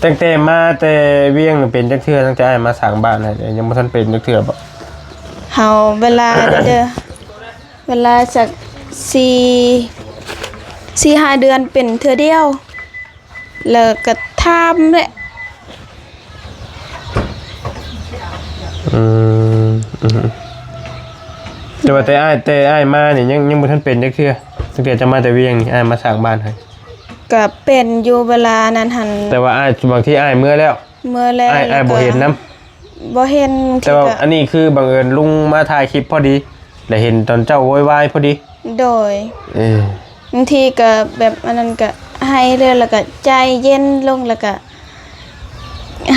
ຕັ້ງແຕ່ມາແຕ່ວຽງນີ້ເປັນຈັກເທື່ອ? ຕັ້ງແຕ່ອ້າຍມາສ້າງບ້ານຫັ້ນ ຍັງບໍ່ທັນເປັນຈັກເທື່ອບໍ່? ເຮົາເວລາເດີ ເວລາສັກສີ່ ສີ່ຫ້າເດືອນເປັນເທື່ອດຽວ. ແລ້ວກະຖາມແຫຼະ. ອືມ ອືມ ແຕ່ວ່າແຕ່ອ້າຍ ແຕ່ອ້າຍມານີ້ຍັງ ຍັງບໍ່ທັນເປັນຈັກເທື່ອ. ຕັ້ງແຕ່ເຈົ້າມາແຕ່ວຽງນີ້ ອ້າຍມາສ້າງບ້ານໃຫ້ ກະເປັນຢູ່ເວລານັ້ນຫັ້ນ. ແຕ່ວ່າອ້າຍ ບາງທີອ້າຍເມືອແລ້ວ ເມືອແລ້ວ ອ້າຍ ແລ້ວ ອ້າຍບໍ່ເຫັນນຳ ບໍ່ເຫັນ. ແຕ່ວ່າອັນນີ້ຄືບັງເອີນລຸງມາຖ່າຍຄລິບພໍດີ ແລ້ວເຫັນຕອນເຈົ້າໂວຍວາຍພໍດີ. ໂດຍ ເອີ ບາງທີກະແບບອັນນັ້ນກະໄຫ້ເລີຍ ແລ້ວກະໃຈເຢັນລົງ ແລ້ວກະ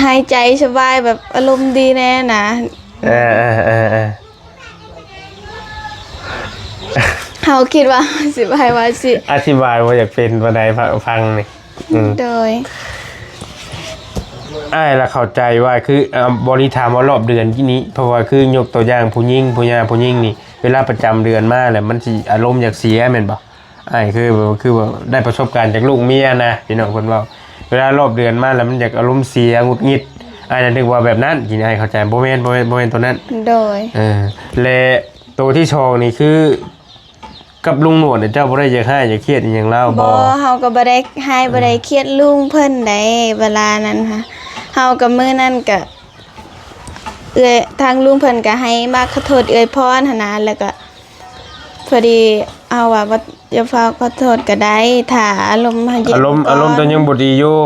ຫາຍໃຈສະບາຍ ແບບອາລົມດີແນ່ນະ. ເອີ ເອີ ເອີ ເອີ ເຮົາຄິດວ່າຊິບາຍວ່າຊິ ອະທິບາຍບໍ່ຢາກເປັນປານໃດ ຟັງນີ້. ອືມ ໂດຍ ອ້າຍລະເຂົ້າໃຈວ່າຄື ອາ ບໍລິຖາມວ່າລອບເດືອນນີ້ ເພາະວ່າຄືຍົກຕົວຢ່າງຜູ້ຍິງ ຜູ້ຍ່າຜູ້ຍິງນີ້ ເວລາປະຈຳເດືອນມາແລ້ວມັນຊິອາລົມຢາກເສຍແມ່ນບໍ່? ອ້າຍຄື ຄືວ່າໄດ້ປະສົບການຈາກລູກເມຍນະ ພີ່ນ້ອງເພິ່ນເວົ້າ ເວລາລອບເດືອນມາແລ້ວມັນຢາກອາລົມເສຍ ຫງຸດຫງິດ. ອ້າຍນະນຶກວ່າແບບນັ້ນ ທີ່ອ້າຍເຂົ້າໃຈ ບໍ່ແມ່ນ ບໍ່ແມ່ນ ບໍ່ແມ່ນຕົວນັ້ນ. ໂດຍ ເອີ ແລະ ໂຕທີສອງນີ້ຄື ກັບລຸງໜວດນີ້ ເຈົ້າບໍ່ໄດ້ຢາກຮ້າຍຢາກຄຽດອີ່ຫຍັງລາວບໍ່? ບໍ່ ເຮົາກໍບໍ່ໄດ້ຮ້າຍ ອືມ ບໍ່ໄດ້ຄຽດລຸງເພິ່ນໃດ ເວລານັ້ນຫະ ເຮົາກໍມື້ນັ້ນກໍ ເອື້ອຍ ທາງລຸງເພິ່ນກໍໃຫ້ມາຂໍໂທດເອື້ອຍພອນຫັ້ນນະ ແລ້ວກໍພໍດີເຮົາວ່າບໍ່ ຢ່າຟ້າວຂໍໂທດກໍໄດ້ ຖ້າອາລົມເຮົາເຢັນ ອາລົມ ອາລົມເຈົ້າຍັງບໍ່ດີຢູ່.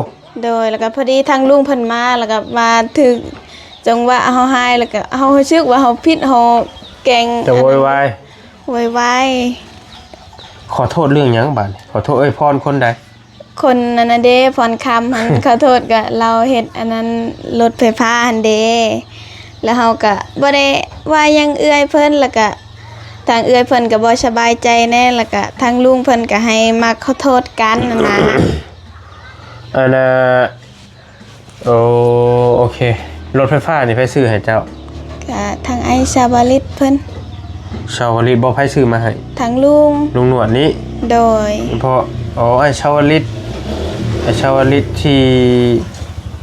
ໂດຍ ແລ້ວກໍພໍດີທາງລຸງເພິ່ນມາ ແລ້ວກໍມາຖືກຈັງຫວະເຮົາຮ້າຍ ແລ້ວກໍເຮົາຮູ້ສຶກວ່າເຮົາຜິດ ເຮົາແກ່ງ ຈະໂວຍວາຍ ໂວຍວາຍ. ຂໍໂທດເລື່ອງຫຍັງບາດນີ້? ຂໍໂທດເອື້ອຍພອນຄົນໃດ? ຄົນນັ້ນນະເດ້ ພອນຄຳຫັ້ນ ຂໍໂທດ ກໍລາວເຮັດອັນນັ້ນ ລົດໄຟຟ້າຫັ້ນເດ້ ແລ້ວເຮົາກໍບໍ່ໄດ້ວ່າຫຍັງເອື້ອຍເພິ່ນ ແລ້ວກໍທາງເອື້ອຍເພິ່ນກໍບໍ່ສະບາຍໃຈແດ່ ແລ້ວກໍທາງລຸງເພິ່ນກໍໃຫ້ມາຂໍໂທດກັນຫັ້ນນະ. ອັນນ່າ ໂອ ໂອເຄ ລົດໄຟຟ້ານີ້ໃຜຊື້ໃຫ້ເຈົ້າ? ກະທາງອ້າຍຊາວະລິດເພິ່ນ. ຊາວະລິດບໍ່? ໃຜຊື້ມາໃຫ້? ທາງລຸງ ລຸງໜວດນີ້? ໂດຍ ເພາະ ອໍ ອ້າຍຊາວະລິດ ອ້າຍຊາວະລິດທີ່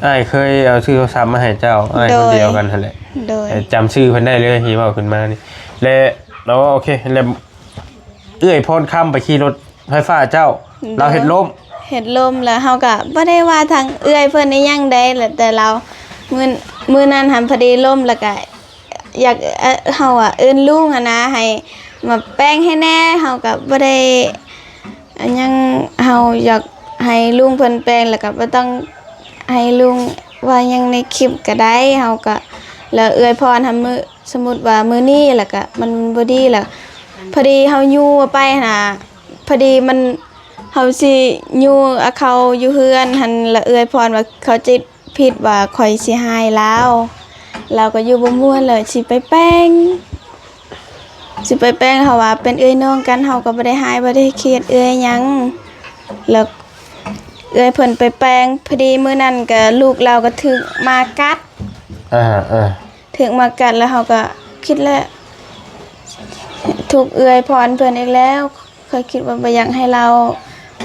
ອ້າຍເຄີຍເອົາຊື້ໂທລະສັບມາໃຫ້ເຈົ້າ ອ້າຍຄົນດຽວກັນຫັ້ນແຫຼະ. ໂດຍ ໂດຍ ຈຳຊື່ເພິ່ນໄດ້ເລີຍທີ່ເວົ້າຂຶ້ນມານີ້ ແລະ ອໍ ໂອເຄ ແລະ ເອື້ອຍພອນຄຳໄປຂີ່ລົດໄຟຟ້າເຈົ້າ ໂດຍ ລາວເຮັດລົ້ມ ເຮັດລົ້ມ ແລ້ວເຮົາກະບໍ່ໄດ້ວ່າທາງເອື້ອຍເພິ່ນອີ່ຫຍັງໃດ ແຕ່ລາວ ມື້ ມື້ນັ້ນຫັ້ນພໍດີລົ້ມ ແລ້ວກະຢາກ ເອີ ເຮົາວ່າເອີ້ນລຸງຫັ້ນນະ ໃຫ້ມາແປງໃຫ້ແດ່ ເຮົາກະບໍ່ໄດ້ ອັນຫຍັງ ເຮົາຢາກໃຫ້ລຸງເພິ່ນແປງ ແລ້ວກໍບໍ່ຕ້ອງໃຫ້ລຸງວ່າຫຍັງໃນຄລິບກໍໄດ້ ເຮົາກໍ ແລ້ວເອື້ອຍພອນຫັ້ນ ມື້ ສົມມຸດວ່າມື້ນີ້ ແລ້ວກໍມັນບໍ່ດີ ແລ້ວພໍດີເຮົາຍູ້ໄປຫັ້ນນະ ພໍດີມັນ ເຮົາຊິຍູ້ເຂົ້າຢູ່ເຮືອນຫັ້ນ ແລ້ວເອື້ອຍພອນວ່າເຂົ້າໃຈ ຜິດວ່າຂ້ອຍຊິຮ້າຍລາວ ລາວກໍຢູ່ບໍ່ມ່ວນ ແລ້ວຊິໄປແປງ ຊິໄປແປງ ເຮົາວ່າເປັນເອື້ອຍນ້ອງກັນ ເຮົາກໍບໍ່ໄດ້ຮ້າຍ ບໍ່ໄດ້ຄຽດເອື້ອຍຫຍັງ ແລ້ວເອື້ອຍເພິ່ນໄປແປງ ພໍດີມື້ນັ້ນກໍລູກລາວກໍຖືກໝາກັດ ອ່າ ເອີ ຖືກໝາກັດ ແລ້ວເຮົາກໍຄິດແລ້ວ ທຸກເອື້ອຍພອນເພິ່ນອີກແລ້ວ. ຂ້ອຍຄິດວ່າບໍ່ຢາກໃຫ້ລາວ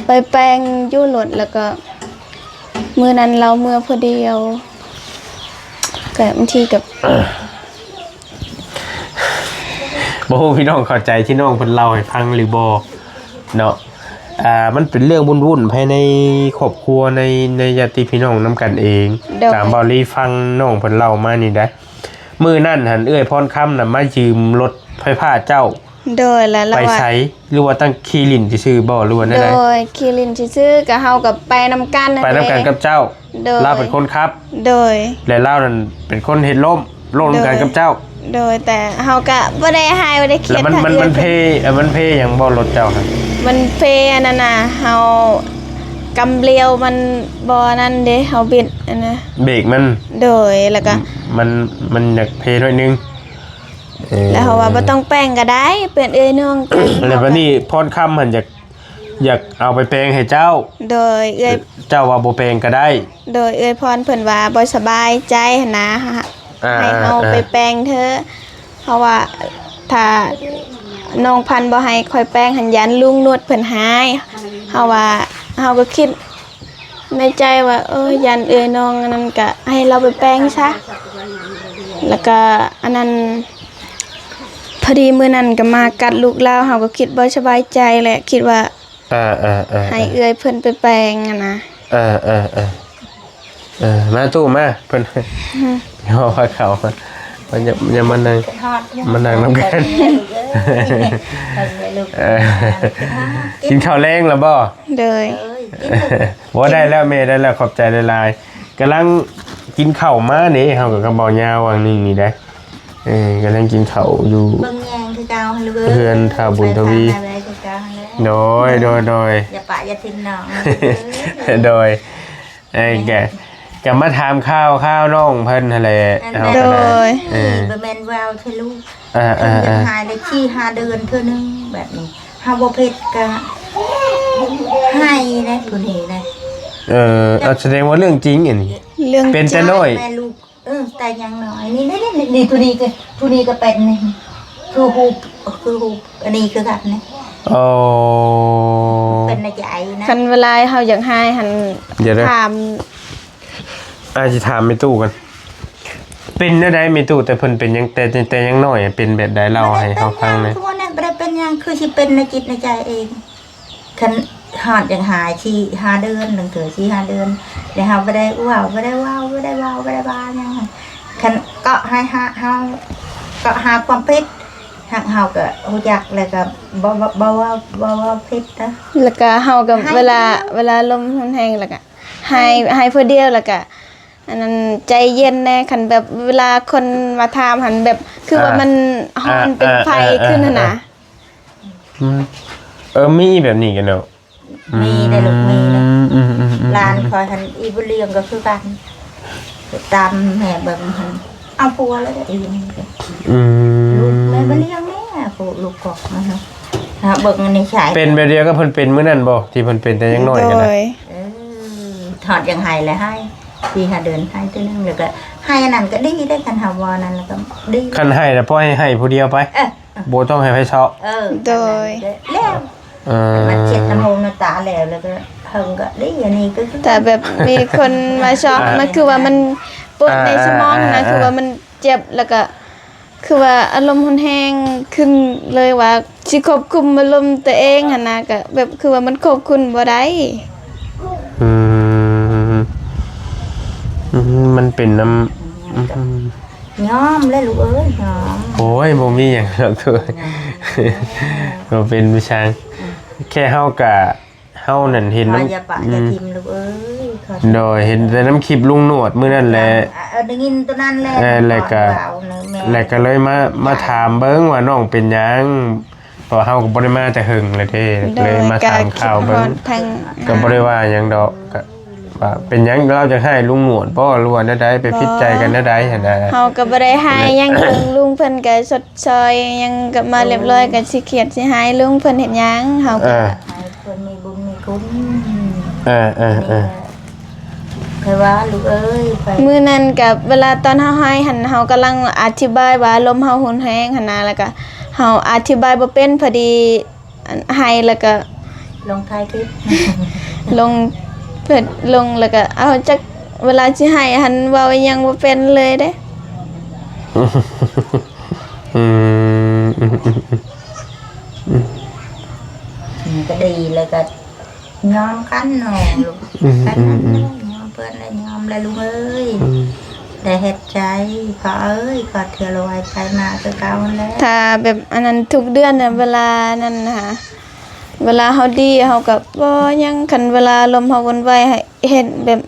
ໄປແປງຢູ່ລົດ ແລ້ວກໍມື້ນັ້ນລາວເມືອຜູ້ດຽວ ກໍບາງທີກໍ ບໍ່ຮູ້ພີ່ນ້ອງເຂົ້າໃຈທີ່ນ້ອງເພິ່ນເລົ່າໃຫ້ຟັງຫຼືບໍ່ເນາະ. ອ່າ ມັນເປັນເລື່ອງວຸ້ນໆພາຍໃນຄອບຄົວ ໃນ ໃນຍາດຕິພີ່ນ້ອງນຳກັນເອງ ໂດຍ ຕາມເບົາລີຟັງນ້ອງເພິ່ນເລົ່າມານີ້ໄດ໋. ມື້ນັ້ນຫັ້ນເອື້ອຍພອນຄຳນະມາຢືມລົດໄຟຟ້າເຈົ້າ ໂດຍ ແລ້ວລາວ ໄປໃສ ວ່າ ຫຼືວ່າຕັ້ງຂີ່ຫຼິ້ນຊື່ໆບໍ່ ຫຼືວ່າແນວໃດ? ໂດຍ ຂີ່ຫຼິ້ນຊື່ໆ ກໍເຮົາກໍໄປນຳກັນ ໄປນຳກັນ ແຫຼະ ກັບເຈົ້າ ໂດຍ ລາວເປັນຄົນຂັບ ໂດຍ ແລະລາວນັ້ນເປັນຄົນເຮັດລົ້ມ ລົ້ມນຳກັນ ໂດຍ ກັບເຈົ້າ ໂດຍ ແຕ່ເຮົາກໍບໍ່ໄດ້ຮ້າຍ ບໍ່ໄດ້ຄຽດ ແລ້ວມັນ ທາງເອື້ອຍ ມັນເພ ມັນເພຫຍັງບໍ່ລົດເຈົ້າຫັ້ນ? ມັນເພອັນນັ້ນນະ ເຮົາກຳລຽວມັນບໍ່ນັ້ນເດ້ ເຮົາບິດອັນນະ ເບຣກມັນ ໂດຍ ແລ້ວກໍ ມັນ ມັນຢາກເພໜ້ອຍໜຶ່ງ. ເອີ ແລ້ວເຮົາວ່າບໍ່ຕ້ອງແປງກໍໄດ້ ເປັນເອື້ອຍນ້ອງກັນ ແລ້ວບັດນີ້ພອນຄຳຫັ້ນຢາກ ຢາກເອົາໄປແປງໃຫ້ເຈົ້າ ໂດຍ ເອື້ອຍ ເຈົ້າວ່າບໍ່ແປງກໍໄດ້ ໂດຍ ເອື້ອຍພອນເພິ່ນວ່າບໍ່ສະບາຍໃຈຫັ້ນນະ ອ່າ ໃຫ້ເຮົາ ອ່າ ໄປແປງເທີ ເພາະວ່າຖ້ານ້ອງພັນບໍ່ໃຫ້ຂ້ອຍແປງຫັ້ນ ຢ້ານລຸງນວດເພິ່ນຮ້າຍ ເຮົາວ່າ ເຮົາກໍຄິດ ໃນໃຈວ່າ ເອີ ຢ້ານເອື້ອຍນ້ອງອັນນັ້ນ ກະໃຫ້ລາວໄປແປງຊະ ແລ້ວກະອັນນັ້ນ ພໍດີມື້ນັ້ນກະໝາກັດລູກລາວ ເຮົາກໍຄິດບໍ່ສະບາຍໃຈແຫຼະ ຄິດວ່າ ອ່າໆໆໆ ໃຫ້ເອື້ອຍເພິ່ນໄປແປງຫັ້ນນະ ເອີໆໆ ເອີ ມາຕູ້ມາ ເພິ່ນ ເອົາຜ້າຂາວມາ ມາ ຢ່າ ຢ່າມານັ່ງ ມານັ່ງນຳກັນ ເອີ ກິນເຂົ້າແລງແລ້ວບໍ່? ໂດຍ ບໍ່ໄດ້ແລ້ວແມ່ ໄດ້ແລ້ວ ຂອບໃຈຫຼາຍໆ ກຳລັງກິນເຂົ້າມາເດ້ ເຮົາກໍກັບເບົາຍາວຫວ່າງໜຶ່ງນີ້ໄດ໋ ເອີ ກຳລັງກິນເຂົ້າຢູ່ ເບິ່ງແຍງຄືເກົ່າຫັ້ນເລີຍ ເຮືອນທ້າວບຸນທະວີ ແບບໃດຄືເກົ່າຫັ້ນແຫຼະ ໂດຍ ໂດຍ ໂດຍ ຢ່າປະຢ່າຖິ້ມນ້ອງ ໂດຍ ເອີ ກະ ກະມາຖາມຂ່າວ ຂ່າວນ້ອງເພິ່ນຫັ້ນແຫຼະ ເຮົາກໍໄດ້ ໂດຍ ເອີ ບໍ່ແມ່ນວ່າເທື່ອລູກ ອ່າໆໆ ເພິ່ນຢາກຫາຍໄດ້ສີ່ຫ້າເດືອນເທື່ອໜຶ່ງແບບນີ້ ເຮົາບໍ່ເພັດກະໄຫ້ແດ່ຜູ້ນີ້ນະ ເອີ ເອົາ ສະແດງວ່າເລື່ອງຈິງອັນນີ້ ເລື່ອງ ເປັນແຕ່ນ້ອຍ ແມ່ລູກ ເອີ ແຕ່ຍັງນ້ອຍ ນີ້ ນີ້ ນີ້ ນີ້ ຜູ້ນີ້ກໍ ຜູ້ນີ້ກໍເປັນນີ້ ຄືຮູບ ຄືຮູບ ອັນນີ້ຄືກັນນີ້ ອໍ ເປັນໃນໃຈນະ ຄັນເວລາເຮົາຢາກຮ້າຍຫັ້ນ ຢ່າເດີ ຖາມ ອ້າຍຊິຖາມແມ່ຕູ້ກ່ອນ ເປັນແນວໃດແມ່ຕູ້? ແຕ່ເພິ່ນເປັນຫຍັງ ແຕ່ ແຕ່ ແຕ່ຍັງນ້ອຍ ເປັນແບບໃດ? ເລົ່າໃຫ້ເຮົາຟັງແດ່ ບໍ່ໄດ້ເປັນຫຍັງ ທຸກມື້ນີ້ບໍ່ໄດ້ເປັນ ຍັງຄືຊິເປັນໃນຈິດໃນໃຈເອງ. ຄັນຮອດຢາກຫາຍສີ່ຫ້າເດືອນ ລາງເທື່ອສີ່ຫ້າເດືອນ ແລ້ວເຮົາບໍ່ໄດ້ເວົ້າ ບໍ່ໄດ້ເວົ້າ ບໍ່ໄດ້ເວົ້າ ບໍ່ໄດ້ວ່າຫຍັງ. ຄັນເກາະໃຫ້ເຮົາ ເກາະຫາຄວາມຜິດ ຫາກເຮົາກໍຮູ້ຈັກ ແລ້ວກໍບໍ່ ບໍ່ ບໍ່ເວົ້າ ບໍ່ເວົ້າຜິດນະ. ແລ້ວກໍເຮົາກໍ ໃຫ້ ເວລາ ເວລາລົມຮຸນແຮງ ແລ້ວກໍໃຫ້ ໃຫ້ຜູ້ດຽວ ແລ້ວກໍ ອັນນັ້ນໃຈເຢັນແດ່. ຄັນແບບເວລາຄົນມາຖາມຫັ້ນ ແບບຄືວ່າ ອ່າ ມັນຮ້ອນເປັນໄຟ ອ່າ ຂຶ້ນຫັ້ນນະ. ອ່າ ອືມ ເອີ ມີແບບນີ້ກັນເນາະ. ມີໄດ໋ລູກ ມີໄດ໋. ອືມ ອືມ ອືມ ອືມ ຫຼານຂ້ອຍຫັ້ນ ອີ່ບຸນລຽງກໍຄືກັນ ຕາມແມ່ເບິ່ງຫັ້ນ ເອົາຜົວແລ້ວອີ່ບຸນລຽງ. ອືມ ລູກແມ່ບໍ່ລ້ຽງແນ່ ຜູ້ລູກກອກນະ ຫາເບິ່ງໃນສາຍ ເປັນແບບດຽວກັບເພິ່ນເປັນມື້ນັ້ນບໍ່ ທີ່ເພິ່ນເປັນແຕ່ຍັງນ້ອຍຫັ້ນນະ? ໂດຍ ເອີ ຮອດຢາກໄຫ້ແລ້ວໄຫ້ ສີ່ຫ້າເດືອນໄຫ້ເທື່ອໜຶ່ງ ແລ້ວກໍໄຫ້ອັນນັ້ນກໍດີເດ້. ຄັນເຮົາເວົ້ານັ້ນແລ້ວກໍດີ ຄັນໄຫ້ແລ້ວປ່ອຍໃຫ້ໄຫ້ຜູ້ດຽວໄປ. ເອີ ບໍ່ຕ້ອງໃຫ້ໃຜຊອກ. ເອີ ໂດຍ ແລ້ວ ເອີ ມັນເຊັດນ້ຳຫູນ້ຳຕາແລ້ວ ແລ້ວກໍເຫິງກໍດີ. ອັນນີ້ກໍຄື ຖ້າແບບມີຄົນມາຊອກ ອ່າ ມັນຄືວ່າມັນປົວໃນສະໝອງຫັ້ນນະ ອ່າ ຄືວ່າມັນເຈັບ ແລ້ວກໍຄືວ່າອາລົມຮຸນແຮງຂຶ້ນເລີຍ ວ່າຊິຄວບຄຸມອາລົມຕົວເອງຫັ້ນນະ ກໍແບບຄືວ່າມັນຄວບຄຸມບໍ່ໄດ້. ອືມ ອືມ ມັນເປັນນຳ ອືມ ຍອມແຫຼະລູກເອີຍ ຍອມ. ໂອ້ຍ ບໍ່ມີຫຍັງດອກ ບໍ່ເປັນໄປຫຍັງ. ອືມ ແຄ່ເຮົາກະ ເຮົານັ້ນເຫັນນຳ ຢ່າປະ ອືມ ຢ່າຖິ້ມລູກເອີຍ. ໂດຍ ເຫັນແຕ່ນຳຄລິບລຸງໜວດມື້ນັ້ນແຫຼະ. ເອີ ໄດ້ຍິນຕົວນັ້ນແຫຼະ. ເອີ ແລ້ວກະ ແລ້ວກະເລີຍມາ ມາຖາມເບິ່ງວ່ານ້ອງເປັນຫຍັງ ເພາະເຮົາກໍບໍ່ໄດ້ມາແຕ່ເຫິງແລ້ວເດ້. ໂດຍ ເລີຍມາຖາມຂ່າວເບິ່ງ ກໍບໍ່ໄດ້ວ່າຫຍັງດອກ. ກະ ວ່າເປັນຫຍັງລາວຈະຮ້າຍລຸງໜວດບໍ່ ຫຼືວ່າແນວໃດ ໄປຜິດໃຈກັນແນວໃດຫັ້ນນະ? ເຮົາກໍບໍ່ໄດ້ຮ້າຍຫຍັງ ເພິ່ນ ລຸງເພິ່ນກໍຊົດຊ່ອຍຫຍັງກໍມາຮຽບຮ້ອຍ ກໍຊິຄຽດຊິຮ້າຍລຸງເພິ່ນເຮັດຫຍັງ ເຮົາກໍ ອ່າ ໃຫ້ເພິ່ນມີບຸນມີຄຸນ. ເອີ ເອີ ເອີ ເອີ ຄ່ອຍວ່າລູກເອີຍ. ມື້ນັ້ນກໍເວລາຕອນເຮົາຮ້າຍຫັ້ນ ເຮົາກຳລັງອະທິບາຍວ່າອາລົມເຮົາຮຸນແຮງຫັ້ນນະ ແລ້ວກໍເຮົາອະທິບາຍບໍ່ເປັນ ພໍດີ ອັນ ໄຫ້ແລ້ວກໍລົງຖ່າຍຄລິບ ລົງເພິ່ນ ລົງແລ້ວກໍ ເອົາ ຈັກເວລາຊິໄຫ້ຫັ້ນເວົ້າອີ່ຫຍັງບໍ່ເປັນເລີຍເດ້. ອືມ ມັນກໍດີແລ້ວກໍຍອມກັນເນາະລູກ. ອືມ ແຄ່ນັ້ນແຫຼະ ອືມ ຍອມເພິ່ນແຫຼະ ຍອມແຫຼະລູກເອີຍ. ອືມ ໄດ້ເຮັດໃຈ ພໍ່ເອີຍ ຂໍເທື່ອລະໄວໄປມາຄືເກົ່າຫັ້ນແຫຼະ. ຖ້າແບບອັນນັ້ນທຸກເດືອນນະ ເວລານັ້ນນະ ເວລາເຮົາດີເຮົາກໍບໍ່ຫຍັງ. ຄັນເວລາອາລົມເຮົາວຸ່ນວາຍ ໃຫ້ເຮັດແບບ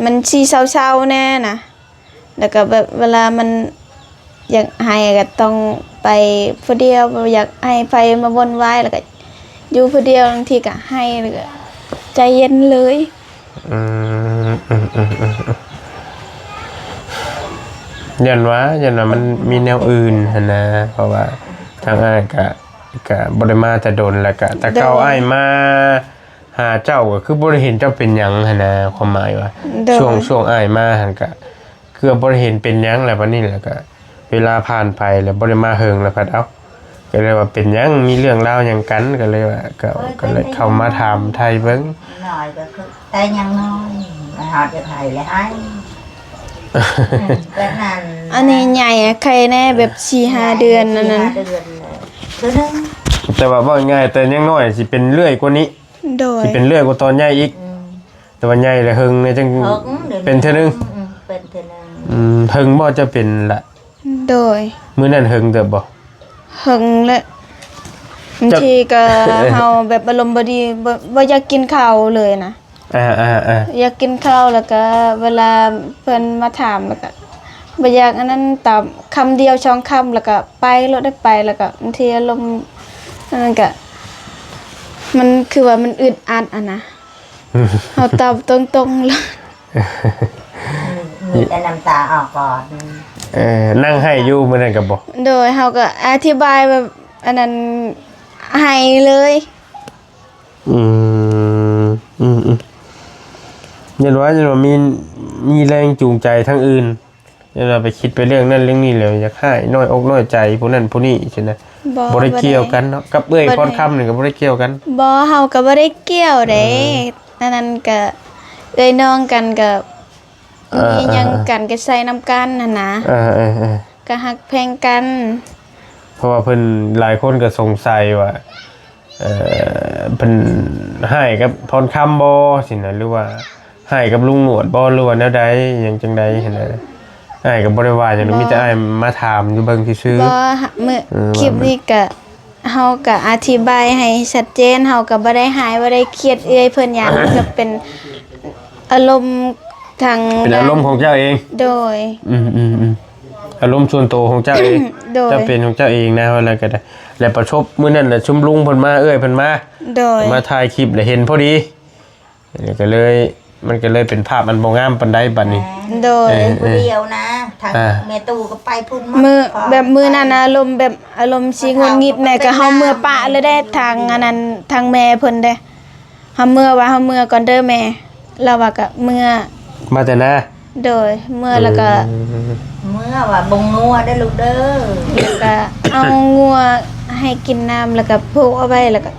ມັນຊິເຊົາໆແດ່ນະ. ແລ້ວກໍແບບເວລາມັນຢາກໄຫ້ກໍຕ້ອງໄປຜູ້ດຽວ ບໍ່ຢາກໃຫ້ໃຜມາວຸ່ນວາຍ ແລ້ວກໍຢູ່ຜູ້ດຽວ. ບາງທີກໍໄຫ້ ແລ້ວກໍໃຈເຢັນເລີຍ. ອືມ ອືມ ອືມ ອືມ ຢ້ານວ່າ ຢ້ານວ່າມັນມີແນວອື່ນຫັ້ນນະ ເພາະວ່າທາງອ້າຍກະ ກະບໍ່ໄດ້ມາແຕ່ດົນ ແລ້ວກະແຕ່ເກົ່າ ໂດຍ ອ້າຍມາຫາເຈົ້າ ກໍຄືບໍ່ໄດ້ເຫັນເຈົ້າເປັນຫຍັງຫັ້ນນະ. ຄວາມໝາຍວ່າ ໂດຍ ຊ່ວງ ຊ່ວງອ້າຍມາຫັ້ນກະ ເກືອບບໍ່ໄດ້ເຫັນເປັນຫຍັງແລ້ວ. ບັດນີ້ແລ້ວກໍເວລາຜ່ານໄປແລ້ວ ບໍ່ໄດ້ມາເຫິງແລ້ວ ພັດ ເອົ້າ ກໍເລີຍວ່າເປັນຫຍັງ ມີເລື່ອງລາວຫຍັງກັນ ກໍເລີຍວ່າ ກໍ ໂອ້ຍ ກໍເລີຍເຂົ້າມາຖາມໄຖ່ເບິ່ງ. ນ້ອຍກໍຄື ແຕ່ຍັງນ້ອຍ ຮອດຢາກໄຫ້ແລ້ວໄຫ້. ອືມ ແບບນັ້ນ ອັນນີ້ໃຫຍ່ໄຄແນ່ ແບບສີ່ຫ້າເດືອນນັ້ນນະ ໃຫຍ່ສີ່ຫ້າເດືອນເທື່ອໜຶ່ງ. ແຕ່ວ່າເວົ້າງ່າຍ ແຕ່ຍັງນ້ອຍຊິເປັນເລື່ອຍກວ່ານີ້. ໂດຍ ຊິເປັນເລື່ອຍກວ່າຕອນໃຫຍ່ອີກ. ອືມ ແຕ່ວ່າໃຫຍ່ແລ້ວເຫິງນີ້ຈັ່ງ ເຫິງ ເປັນເທື່ອໜຶ່ງ. ອືມ ເປັນເທື່ອໜຶ່ງ. ອືມ ເຫິງບໍ່ເຈົ້າເປັນລະ? ໂດຍ ມື້ນັ້ນເຫິງເຕີບບໍ່? ເຫິງແຫຼະ. ບາງທີກໍເຮົາແບບອາລົມບໍ່ດີ ບໍ່ ບໍ່ຢາກກິນເຂົ້າເລີຍນະ. ອ່າໆໆ ຢາກກິນເຂົ້າ ແລ້ວກໍເວລາເພິ່ນມາຖາມ ແລ້ວກໍບໍ່ຢາກອັນນັ້ນ ຕອບຄຳດຽວສອງຄຳ ແລ້ວກໍໄປໂລດ ໄດ້ໄປ. ແລ້ວກໍບາງທີອາລົມອັນນັ້ນກໍ ມັນຄືວ່າມັນອຶດອັດຫັ້ນນະ. ເຮົາຕອບຕົງໆ ໂລດ. ມີແຕ່ນ້ຳຕາອອກກ່ອນ. ເອີ ນັ່ງໄຫ້ຢູ່ມື້ນັ້ນກໍບໍ່? ໂດຍ ເຮົາກໍອະທິບາຍແບບອັນນັ້ນ ໄຫ້ເລີຍ. ອືມ ອືມໆ ຢ້ານວ່າ ຢ້ານວ່າມີ ມີແຮງຈູງໃຈທາງອື່ນ. ຢ້ານວ່າໄປຄິດໄປເລື່ອງນັ້ນເລື່ອງນີ້ແລ້ວ ຢາກຮ້າຍ ນ້ອຍອົກນ້ອຍໃຈຜູ້ນັ້ນຜູ້ນີ້ຊີ້ນະ. ບໍ່ ບໍ່ໄດ້ກ່ຽວກັນເນາະ ບໍ່ໄດ້ ກັບເອື້ອຍພອນຄຳນີ້ກໍບໍ່ໄດ້ກ່ຽວກັນ. ບໍ່ ເຮົາກໍບໍ່ໄດ້ກ່ຽວເດ້. ເອີ ອັນນັ້ນກໍເອື້ອຍນ້ອງກັນກໍ ເອີ ມີຫຍັງກັນ ເອີ ກໍໃຊ້ນຳກັນຫັ້ນນະ. ເອີໆໆ ກໍຮັກແພງກັນ. ເພາະວ່າເພິ່ນ ຫຼາຍຄົນກໍສົງໄສວ່າ ເອີ ເພິ່ນຮ້າຍກັບພອນຄຳບໍ່ຊີ້ນະ ຫຼືວ່າຮ້າຍກັບລຸງໜວດບໍ່ ຫຼືວ່າແນວໃດ ຫຍັງຈັ່ງໃດຫັ້ນນະ. ອ້າຍກໍບໍ່ໄດ້ວ່າຫຍັງດອກ ມີແຕ່ອ້າຍມາຖາມຢູ່ເບິ່ງຊື່ໆ. ບໍ່ ມື້ ເອີ ຄລິບນີ້ກະ ເຮົາກະອະທິບາຍໃຫ້ຊັດເຈນ ເຮົາກະບໍ່ໄດ້ຮ້າຍ ບໍ່ໄດ້ຄຽດເອື້ອຍເພິ່ນຫຍັງ ມັນກະເປັນອາລົມທາງ ເປັນອາລົມຂອງເຈົ້າເອງ. ໂດຍ ອືມໆໆ ອາລົມສ່ວນໂຕຂອງເຈົ້າເອງ. ໂດຍ ເຈົ້າເປັນຂອງເຈົ້າເອງນະ ວ່າແລ້ວກໍໄດ້ ແລ້ວປະສົບມື້ນັ້ນນະ ຊຸມລຸງເພິ່ນມາ ເອື້ອຍເພິ່ນມາ ໂດຍ ມາຖ່າຍຄລິບ ແລ້ວເຫັນພໍດີ ກໍເລີຍ ມັນກໍເລີຍເປັນພາບອັນບໍ່ງາມປານໃດບັດນີ້. ໂດຍ ເອີ ຜູ້ດຽວນະ ທາງ ອ່າ ແມ່ຕູ້ກໍໄປພຸ້ນໝົດ ມື້ ແບບມື້ນັ້ນນະ ອາລົມແບບ ອາລົມຊິຫງຸດຫງິດແດ່ ກໍເຮົາເມືອປະເລີຍເດ້ ທາງອັນນັ້ນ ທາງແມ່ເພິ່ນເດ້ ເຮົາເມືອວ່າ ເຮົາເມືອກ່ອນເດີແມ່ ລາວວ່າກໍເມືອ ມາແຕ່ນາ. ໂດຍ ເມືອແລ້ວກໍ ອືມ ເມືອວ່າບໍ່ງົວເດີລູກເດີ ແລ້ວກໍເອົາງົວໃຫ້ກິນນ້ຳ ແລ້ວກໍຜູກເອົາໄວ້ ແລ້ວກໍ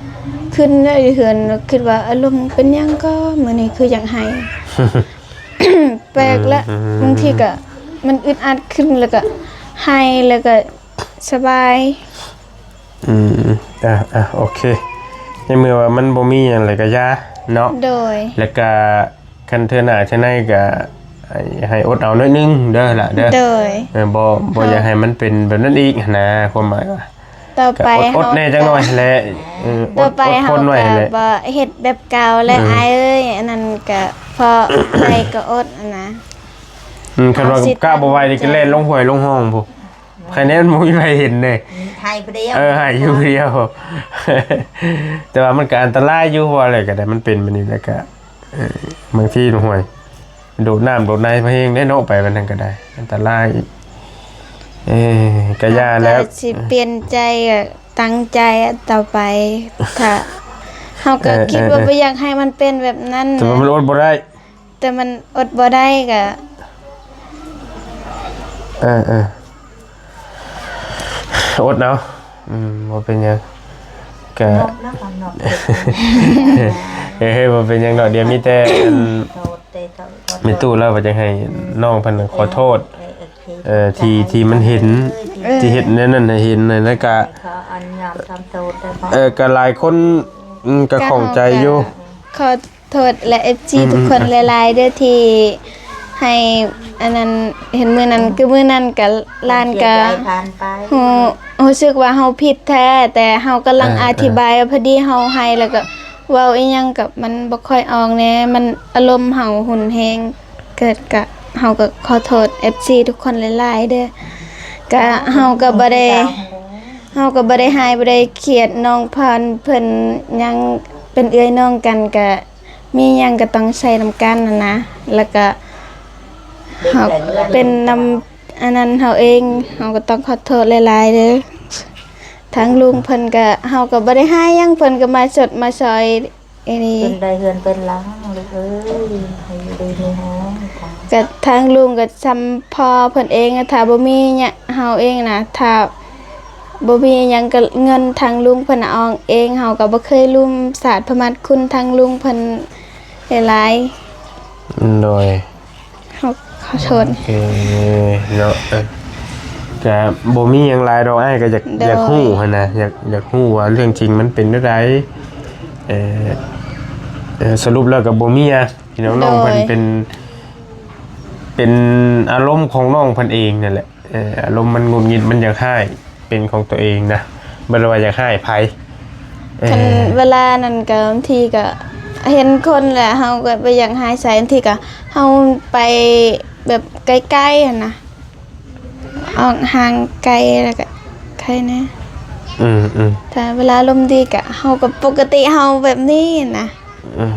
ຂຶ້ນໄວ້ເຮືອນ ຄິດວ່າອາລົມເປັນຫຍັງກໍມື້ນີ້ຄືຢາກໄຫ້ ແປກລະ ອືມ ບາງທີກໍມັນອຶດອັດຂຶ້ນ ແລ້ວກໍໄຫ້ ແລ້ວກໍສະບາຍ. ອືມ ອ່າ ອ່າ ໂອເຄ ໃນເມື່ອວ່າມັນບໍ່ມີຫຍັງແລ້ວກໍຢ່າເນາະ. ໂດຍ ແລ້ວກໍຄັນເທື່ອໜ້າເທື່ອໃນກໍໃຫ້ ໃຫ້ອົດເອົາໜ້ອຍໜຶ່ງເດີລະເດີ. ໂດຍ ເອີ ບໍ່ ບໍ່ ເອີ ຢາກໃຫ້ມັນເປັນແບບນັ້ນອີກຫັ້ນນະ ຄວາມໝາຍວ່າ ຕໍ່ໄປກໍອົດ ອົດແດ່ຈັກໜ້ອຍຫັ້ນແຫຼະ. ເອີ ອົດ ອົດທົນໄວ້ຫັ້ນແຫຼະ ບໍ່ເຮັດແບບເກົ່າແລ້ວ ອືມ ອ້າຍເອີຍ ອັນນັ້ນກໍພໍໄດ້ກໍອົດຫັ້ນນະ. ອືມ ຄັນວ່າກ້າບໍ່ໄຫວນີ້ກໍແລ່ນລົງຫ້ວຍລົງຮ່ອງພຸ້ນ. ໄຄແນ່ມັນບໍ່ມີໃຜເຫັນເດ້ ໄຫ້ຜູ້ດຽວ ເອີ ໄຫ້ຢູ່ຜູ້ດຽວ ແຕ່ວ່າມັນກໍອັນຕະລາຍຢູ່ ເພາະວ່າແລ້ວກໍໄດ້ ມັນເປັນແບບນີ້ ແລ້ວກໍ ເອີ ບາງທີ ໂອ້ຍ ໂດດນ້ຳໂດດໃນພະແຮງເດ້ເນາະ ໄປແບບນັ້ນກໍໄດ້ ອັນຕະລາຍ. ເອີ ກໍຢ່າແລ້ວ ເຮົາກໍຊິປ່ຽນໃຈ ຕັ້ງໃຈຕໍ່ໄປ ຖ້າ ເຮົາກໍ ເອີ ຄິດວ່າ ເອີ ບໍ່ຢາກໃຫ້ມັນເປັນແບບນັ້ນ ແຕ່ວ່າມັນອົດບໍ່ໄດ້. ແຕ່ມັນອົດບໍ່ໄດ້ກະ ເອີ ເອີ ອົດເອົາ. ອືມ ບໍ່ເປັນຫຍັງ ກະ ເອີ ບໍ່ເປັນຫຍັງດອກ ດຽວມີແຕ່ ອັນ ແມ່ຕູ້ລາວວ່າຈະໃຫ້ນ້ອງເພິ່ນຂໍໂທດ ເອີ ທີ່ ທີ່ມັນເຫັນ ເອີ ທີ່ເຮັດແນວນັ້ນໃຫ້ເຫັນ ແລ້ວກະ ເອີ ກະຫຼາຍຄົນ ອືມ ກະຂ້ອງໃຈຢູ່ ຂໍ ໂທດ ແລະ ເອັຟຊີ ອືມ ທຸກຄົນ ອືມ ຫຼາຍໆເດີ ທີ່ໃຫ້ອັນນັ້ນ ເຫັນມື້ນັ້ນ ຄືມື້ນັ້ນກະ ຫຼານກະ ເສຍໃຈຜ່ານໄປ ຮູ້ ຮູ້ສຶກວ່າເຮົາຜິດແທ້ ແຕ່ເຮົາກຳລັງ ເອີ ອະທິບາຍ ເອີ ວ່າພໍດີເຮົາໄຫ້ ແລ້ວກະເວົ້າອີ່ຫຍັງກະມັນບໍ່ຄ່ອຍອອກແດ່ ມັນອາລົມເຮົາຮຸນແຮງ ເກີດກະ ເຮົາກະຂໍໂທດ ເອັຟຊີ ທຸກຄົນຫຼາຍໆເດີ ກະເຮົາກະບໍ່ໄດ້ ເຮົາກໍບໍ່ໄດ້ຮ້າຍ ບໍ່ໄດ້ຄຽດ ນ້ອງພອນເພິ່ນຍັງເປັນເອື້ອຍນ້ອງກັນ ກະມີຫຍັງກໍຕ້ອງໃຊ້ນຳກັນຫັ້ນນະ ແລ້ວກະເຮົາເປັນນຳອັນນັ້ນເຮົາເອງ ເຮົາກໍຕ້ອງຂໍໂທດຫຼາຍໆເດີ ທາງລຸງເພິ່ນກະ ເຮົາກໍບໍ່ໄດ້ຮ້າຍຫຍັງ ເພິ່ນກໍມາຊົດມາຊ່ອຍ ອີ່ນີ້ ເພິ່ນໄດ້ເຮືອນເປັນຫຼັງລູກເອີຍ ໃຫ້ຢູ່ດີມີແຮງ ກະທາງລຸງກະຊ່ຳພໍ່ເພິ່ນເອງ ຖ້າບໍ່ມີຫຍັງເຮົາເອງນະ ຖ້າບໍ່ມີຫຍັງກະເງິນທາງລຸງເພິ່ນອອກເອງ ເຮົາກະບໍ່ເຄີຍລືມຊາດພະມາດຄຸນທາງລຸງເພິ່ນຫຼາຍໆ ໂດຍ ເຮົາຂໍໂທດ ເອີ ເນາະ ເອີ ກະບໍ່ມີຫຍັງຫຼາຍດອກ ອ້າຍກະຢາກ ໂດຍ ຢາກຮູ້ຫັ້ນນະ ຢາກ ຢາກຮູ້ວ່າເລື່ອງຈິງມັນເປັນແນວໃດ ເອີ ເອີ ສະຫຼຸບແລ້ວກະບໍ່ມີຫຍັງ ພີ່ນ້ອງ ໂດຍ ນ້ອງເພິ່ນເປັນ ເປັນອາລົມຂອງນ້ອງເພິ່ນເອງນັ້ນແຫຼະ ເອີ ອາລົມມັນຫງຸດຫງິດ ມັນຢາກຮ້າຍ ເປັນຂອງຕົວເອງນະ ບໍ່ໄດ້ວ່າຢາກຮ້າຍໃຜ ເອີ ຄັນເວລານັ້ນກະ ບາງທີກະເຫັນຄົນແຫຼະ ເຮົາກະບໍ່ຢາກຮ້າຍໃສ່ ບາງທີກະເຮົາໄປແບບໄກໆຫັ້ນນະ ອອກຫ່າງໄກ ແລ້ວກະໄຄແດ່ ອືມໆ ແຕ່ເວລາອາລົມດີກະ ເຮົາກະປົກກະຕິເຮົາແບບນີ້ນະ ອືມ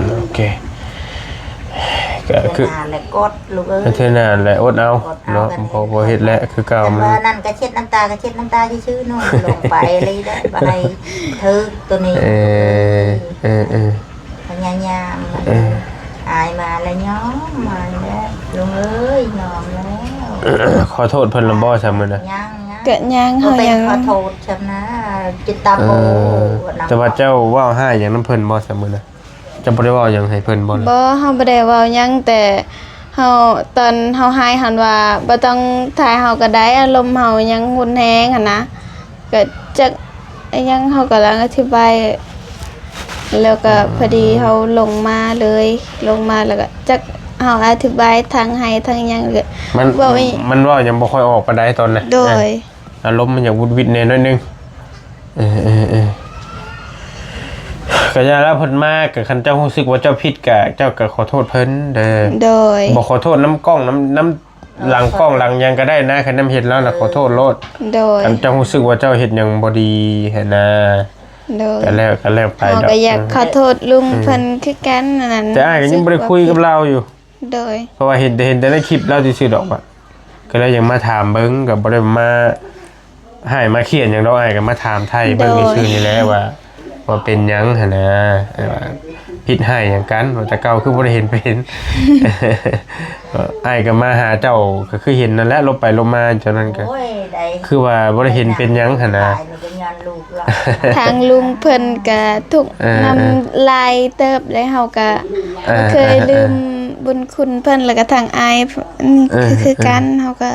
ໂອເຄ ກະຄື ເທື່ອໜ້າແຫຼະກົດລູກເອີຍ ເທື່ອໜ້າແຫຼະອົດເອົາ ອົດເອົາ ເນາະ ບໍ່ ບໍ່ເຮັດແຫຼະຄືເກົ່າ ຄັນວ່ານັ້ນກະເຊັດນ້ຳຕາ ກະເຊັດນ້ຳຕາຊື່ໆເນາະ ລົງໄປເລີຍແຫຼະ ບໍ່ໃຫ້ຖືກໂຕນີ້ ເອີ ເອີ ເອີ ພະຍາຍາມ ເອີ ອາຍມາແລ້ວຍອມ ອາຍແລ້ວ ລຸງເອີຍ ຍອມແລ້ວ ຂໍໂທດເພິ່ນລະບໍ່ຊະມື້ນະ? ຍັງ ຍັງ ກະຍັງ ເຮົາຍັງ ເຮົາເປັນຂໍໂທດຊຳນະ ຈິດຕາໂປ ເອີ ແຕ່ວ່າເຈົ້າເວົ້າຮ້າຍຫຍັງນຳເພິ່ນບໍ່ຊະມື້ນະ? ເຈົ້າບໍ່ໄດ້ເວົ້າຫຍັງໃຫ້ເພິ່ນບໍ່ລະ? ບໍ່ ເຮົາບໍ່ໄດ້ເວົ້າຫຍັງ ແຕ່ ເຮົາ ຕອນເຮົາຮ້າຍຫັ້ນວ່າບໍ່ຕ້ອງຖ່າຍເຮົາກໍໄດ້ ອາລົມເຮົາຍັງຮຸນແຮງຫັ້ນນະ ກໍຈັກອີ່ຫຍັງ ເຮົາກຳລັງອະທິບາຍ ແລ້ວກໍ ອືມ ພໍດີເຮົາລົງມາເລີຍ ລົງມາແລ້ວກໍຈັກເຮົາອະທິບາຍທັງໄຫ້ທັງຫຍັງ ກໍ ມັນ ເວົ້າອີ່ ມັນເວົ້າຫຍັງບໍ່ຄ່ອຍອອກປານໃດຕອນນັ້ນ ໂດຍ ອາລົມມັນຢາກວຸດວິດແດ່ໜ້ອຍໜຶ່ງ. ເອີໆໆ ກະຢ່າລະ ເພິ່ນມາ ກະຄັນເຈົ້າຮູ້ສຶກວ່າເຈົ້າຜິດ ກະເຈົ້າກະຂໍໂທດເພິ່ນເດີ ໂດຍ ບໍ່ຂໍໂທດນຳກ້ອງ ນຳ ນຳຫຼັງກ້ອງຫຼັງຫຍັງກະໄດ້ນະ ຄັນນຳເຫັນລາວນະ ຂໍໂທດໂລດ ໂດຍ ຄັນເຈົ້າຮູ້ສຶກວ່າເຈົ້າເຮັດຫຍັງບໍ່ດີຫັ້ນນະ ໂດຍ ກະແລ້ວ ກະແລ້ວໄປດອກ ເຮົາກະຢາກ ເອີ ຂໍໂທດລຸງເພິ່ນຄືກັນ ອັນນັ້ນ ແຕ່ອ້າຍກະຍັງບໍ່ໄດ້ຄຸຍກັບລາວຢູ່ ໂດຍ ເພາະວ່າເຫັນແຕ່ ເຫັນແຕ່ໃນຄລິບລາວຊື່ໆດອກ ກະເລີຍຢາກມາຖາມເບິ່ງ ກະບໍ່ໄດ້ມາ ໃຫ້ມາຂຽນຫຍັງດອກ ອ້າຍກໍມາຖາມໄຖ່ເບິ່ງ ໂດຍ ຊື່ໆນີ້ແຫຼະວ່າ ວ່າເປັນຫຍັງຫັ້ນນະ ວ່າຜິດຮ້າຍຫຍັງກັນ ວ່າແຕ່ເກົ່າຄືບໍ່ໄດ້ເຫັນເປັນ ອ້າຍກໍມາຫາເຈົ້າ ກໍຄືເຫັນນັ້ນແຫຼະ ລົບໄປລົບມາເຈົ້ານັ້ນກໍ ໂອ້ຍ ໄດ້ ຄືວ່າບໍ່ໄດ້ເຫັນເປັນຫຍັງຫັ້ນນະ ຕາຍນີ້ກໍຍ້ອນລູກລະ ທາງລຸງເພິ່ນກໍທຸກ ເອີ ນຳ ເອີ ຫຼາຍເຕີບ ແລ້ວເຮົາກໍ ເອີ ບໍ່ເຄີຍ ເອີ ລືມ ເອີ ບຸນຄຸນເພິ່ນ ແລ້ວກໍທາງອ້າຍ ເອີ ຄື ເອີ ຄືກັນ ເອີ ເຮົາກໍ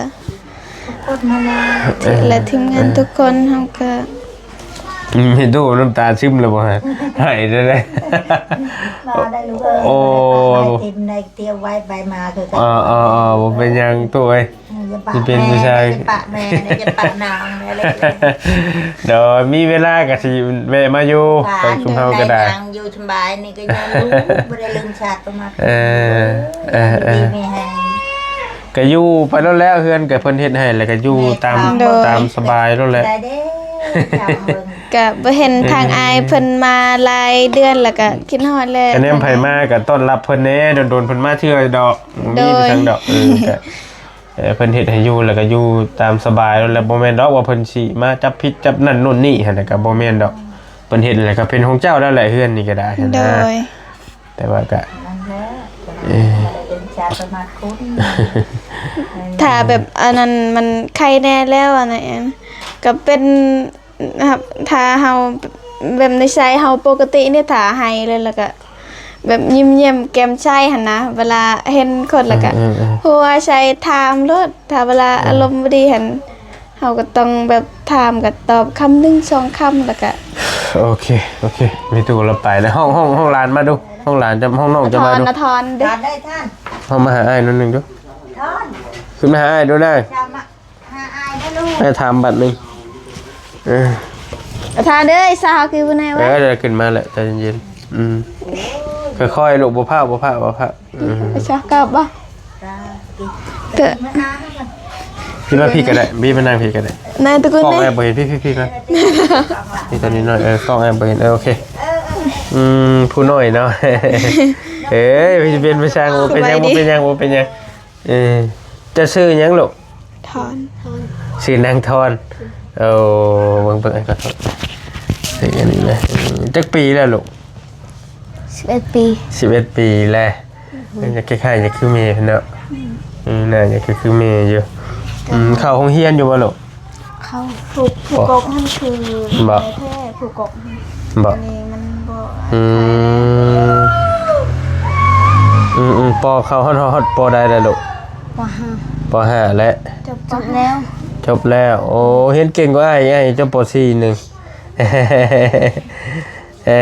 ແລະ ທີມງານ ເອີ ທຸກຄົນເຮົາກໍ ອືມ ເຫັນໂຕນ້ຳຕາຊຶມແລ້ວບໍ່ຮະ? ໄຫ້ແທ້ໆ ມາໄດ້ລູກເອີຍ ໂອ້ ໄດ້ຕາໄດ້ຕິມໄດ້ຕຽວໄວ້ໄປມາຄືກັນ ເອີໆໆ ບໍ່ເປັນຫຍັງໂຕເອີຍ ອືມ ຢ່າປະ ຊິເປັນຜູ້ຊາຍ ແມ່ ຢ່າປະແມ່ ຢ່າປະນ້ອງ ໂດຍ ມີເວລາກໍຊິແວະມາຢູ່ ທາງຊຸມເຮົາກໍໄດ້ ຢູ່ສະບາຍນີ້ກໍຍັງຢູ່ ບໍ່ໄດ້ລືມຊາດປະມາດ ເອີ ເອີໆ ດີມີແຮງ ກະຢູ່ໄປໂລດແຫຼະ ເຮືອນກະເພິ່ນເຮັດໃຫ້ ແລ້ວກະຢູ່ຕາມ ໂດຍ ຕາມສະບາຍໂລດແຫຼະ ໄດ້ເດ້ ກະບໍ່ເຫັນທາງ ເອີ ອ້າຍເພິ່ນມາຫຼາຍເດືອນ ແລ້ວກະຄິດຮອດແຫຼະ ກະແນມໃຜມາກະຕ້ອນຮັບເພິ່ນແດ່ ດົນໆເພິ່ນມາເທື່ອດອກ ບໍ່ມີ ໂດຍ ໄປທາງດອກ ເອີ ກະ ເອີ ເພິ່ນເຮັດໃຫ້ຢູ່ ແລ້ວກະຢູ່ຕາມສະບາຍໂລດແຫຼະ ບໍ່ແມ່ນດອກວ່າເພິ່ນຊິມາຈັບຜິດຈັບນັ້ນໂນ່ນນີ້ຫັ້ນນະ ກະບໍ່ແມ່ນດອກ ເພິ່ນເຮັດແລ້ວກະເປັນຂອງເຈົ້າແລ້ວແຫຼະ ເຮືອນນີ້ກະໄດ້ຫັ້ນນະ ໂດຍ ແຕ່ວ່າກະ ນັ້ນແຫຼະ ເອີ ເປັນຊາດປະມາດຄຸນ ຖ້າແບບອັນນັ້ນມັນໄຄແນ່ແລ້ວ ອັນນັ້ນ ກະເປັນ ຖ້າເຮົາແບບນິໄສເຮົາປົກກະຕິນີ້ ຖ້າໄຫ້ເລີຍ ແລ້ວກະແບບຍິ້ມແຍ້ມແຈ່ມໃສຫັ້ນນະ ເວລາເຫັນຄົນ ແລ້ວກະ ເອີໆໆ ຫົວໃສ່ຖາມໂລດ ຖ້າເວລາ ເອີ ອາລົມບໍ່ດີຫັ້ນ ເຮົາກໍຕ້ອງແບບຖາມກໍຕອບຄຳໜຶ່ງສອງຄຳ ແລ້ວກໍ ໂອເຄ ໂອເຄ ມີຕູ້ລະໄປແລ້ວ ຮ້ອງ ຮ້ອງ ຮ້ອງຫຼານມາດູ ຮ້ອງຫຼານຈະ ຮ້ອງນ້ອງຈະມາດູ ທອນ ທອນເດ້ ທອນໄດ້ທ່ານ ເຮົາມາຫາອ້າຍໜ້ອຍໜຶ່ງດູ ທອນ ຂຶ້ນມາຫາອ້າຍດູນາ ຈະມາຫາອ້າຍເດີລູກ ອ້າຍຖາມບັດໜຶ່ງ ເອີ ທານເອີຍ ສາວຄືຜູ້ໃດວະ ເອີ ດຽວຂຶ້ນມາແຫຼະ ໃຈເຢັນໆ ອືມ ຄ່ອຍໆ ລູກ ບໍ່ຟ້າວ ບໍ່ຟ້າວ ບໍ່ຟ້າວ ອືມ ຊະ ກັບບໍ່ ເອີ ພີ່ມາ ພີ່ກໍໄດ້ ພີ່ມານັ່ງພີ່ກໍໄດ້ ນາຍຕະກຸນ ກ້ອງ ນີ້ ອ້າຍບໍ່ເຫັນ ພີ່ ພີ່ ພີ່ມາ ພີ່ຕອນນີ້ໜ້ອຍ ເອີ ກ້ອງອ້າຍບໍ່ເຫັນ ເອີ ໂອເຄ ອືມ ຜູ້ນ້ອຍເນາະ ເອີຍ ຊິເປັນຜູ້ຊ່າງ ບໍ່ເປັນຫຍັງ ບໍ່ເປັນຫຍັງ ບໍ່ເປັນຫຍັງ ເອີ ເຈົ້າຊື່ຫຍັງລູກ? ທອນ ຊື່ນາງທອນ ໂອ້ ເບິ່ງໆ ອ້າຍຂໍໂທດ ເປັນອັນນີ້ນະ ຈັກປີແລ້ວລູກ? ສິບເອັດປີ ສິບເອັດປີແລ້ວ ອື ຢາກຄ້າຍໆ ຢາກຄືແມ່ເນາະ ອື ໜ້າຢາກຄືແມ່ຢູ່ ອື ເຂົ້າໂຮງຮຽນຢູ່ບໍ່ລູກ? ເຂົ້າ ຜູ້ ຜູ້ກົກຫັ້ນຄື ບໍ່ ແທ້ ຜູ້ກົກ ບໍ່ ອັນນີ້ມັນບໍ່ ອື ອືມໆ ປ ເຂົ້າຮອດ ຮອດ ຮອດ ປ ໃດແລ້ວລູກ? ປ ຫ້າ ປ ຫ້າ ແລ້ວ ຈົບແລ້ວ ຈົບແລ້ວ ໂອ້ ຮຽນເກັ່ງກວ່າອ້າຍ ອ້າຍຈົບ ປ ສີ່ ໜຶ່ງ ເອີ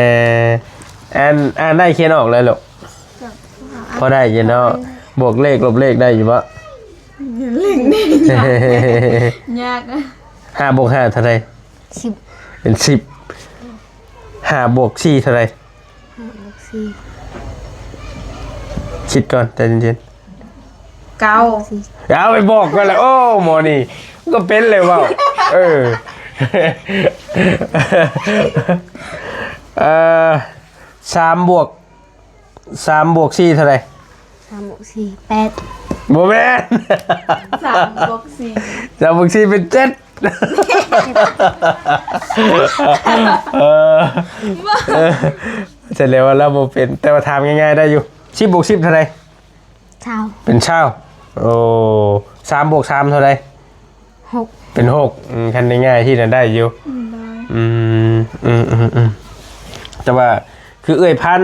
ອ່ານ ອ່ານໄດ້ຂຽນອອກແລ້ວລູກ? ພໍໄດ້ຢູ່ເນາະ ບວກເລກ ລົບເລກໄດ້ຢູ່ບໍ່? ເລກນີ້ຍາກ ຍາກ ຫ້າບວກຫ້າເທົ່າໃດ? ສິບ ເປັນສິບ ຫ້າບວກສີ່ເທົ່າໃດ? ຫ້າບວກສີ່ ຄິດກ່ອນ ໃຈເຢັນໆ ເກົ້າ ເອົາໄປບອກກ່ອນແຫຼະ ໂອ້ ໝໍນີ້ມັນກໍເປັນເລີຍເວົ້າ ເອີ ເອີ ສາມບວກ ສາມບວກສີ່ເທົ່າໃດ? ສາມບວກສີ່ ແປດ ບໍ່ແມ່ນ ສາມບວກສີ່ ສາມບວກສີ່ເປັນເຈັດ ເອີ ເອີ ສະແດງວ່າລາວບໍ່ເປັນ ແຕ່ວ່າຖາມງ່າຍໆໄດ້ຢູ່ ສິບບວກສິບເທົ່າໃດ? ຊາວ ເປັນຊາວ ໂອ້ ສາມບວກສາມເທົ່າໃດ? ຫົກ ເປັນຫົກ ອືມ ຄັນງ່າຍໆທີ່ນັ້ນໄດ້ຢູ່ ອືມ ອືມໆ ແຕ່ວ່າຄືເອື້ອຍພັນ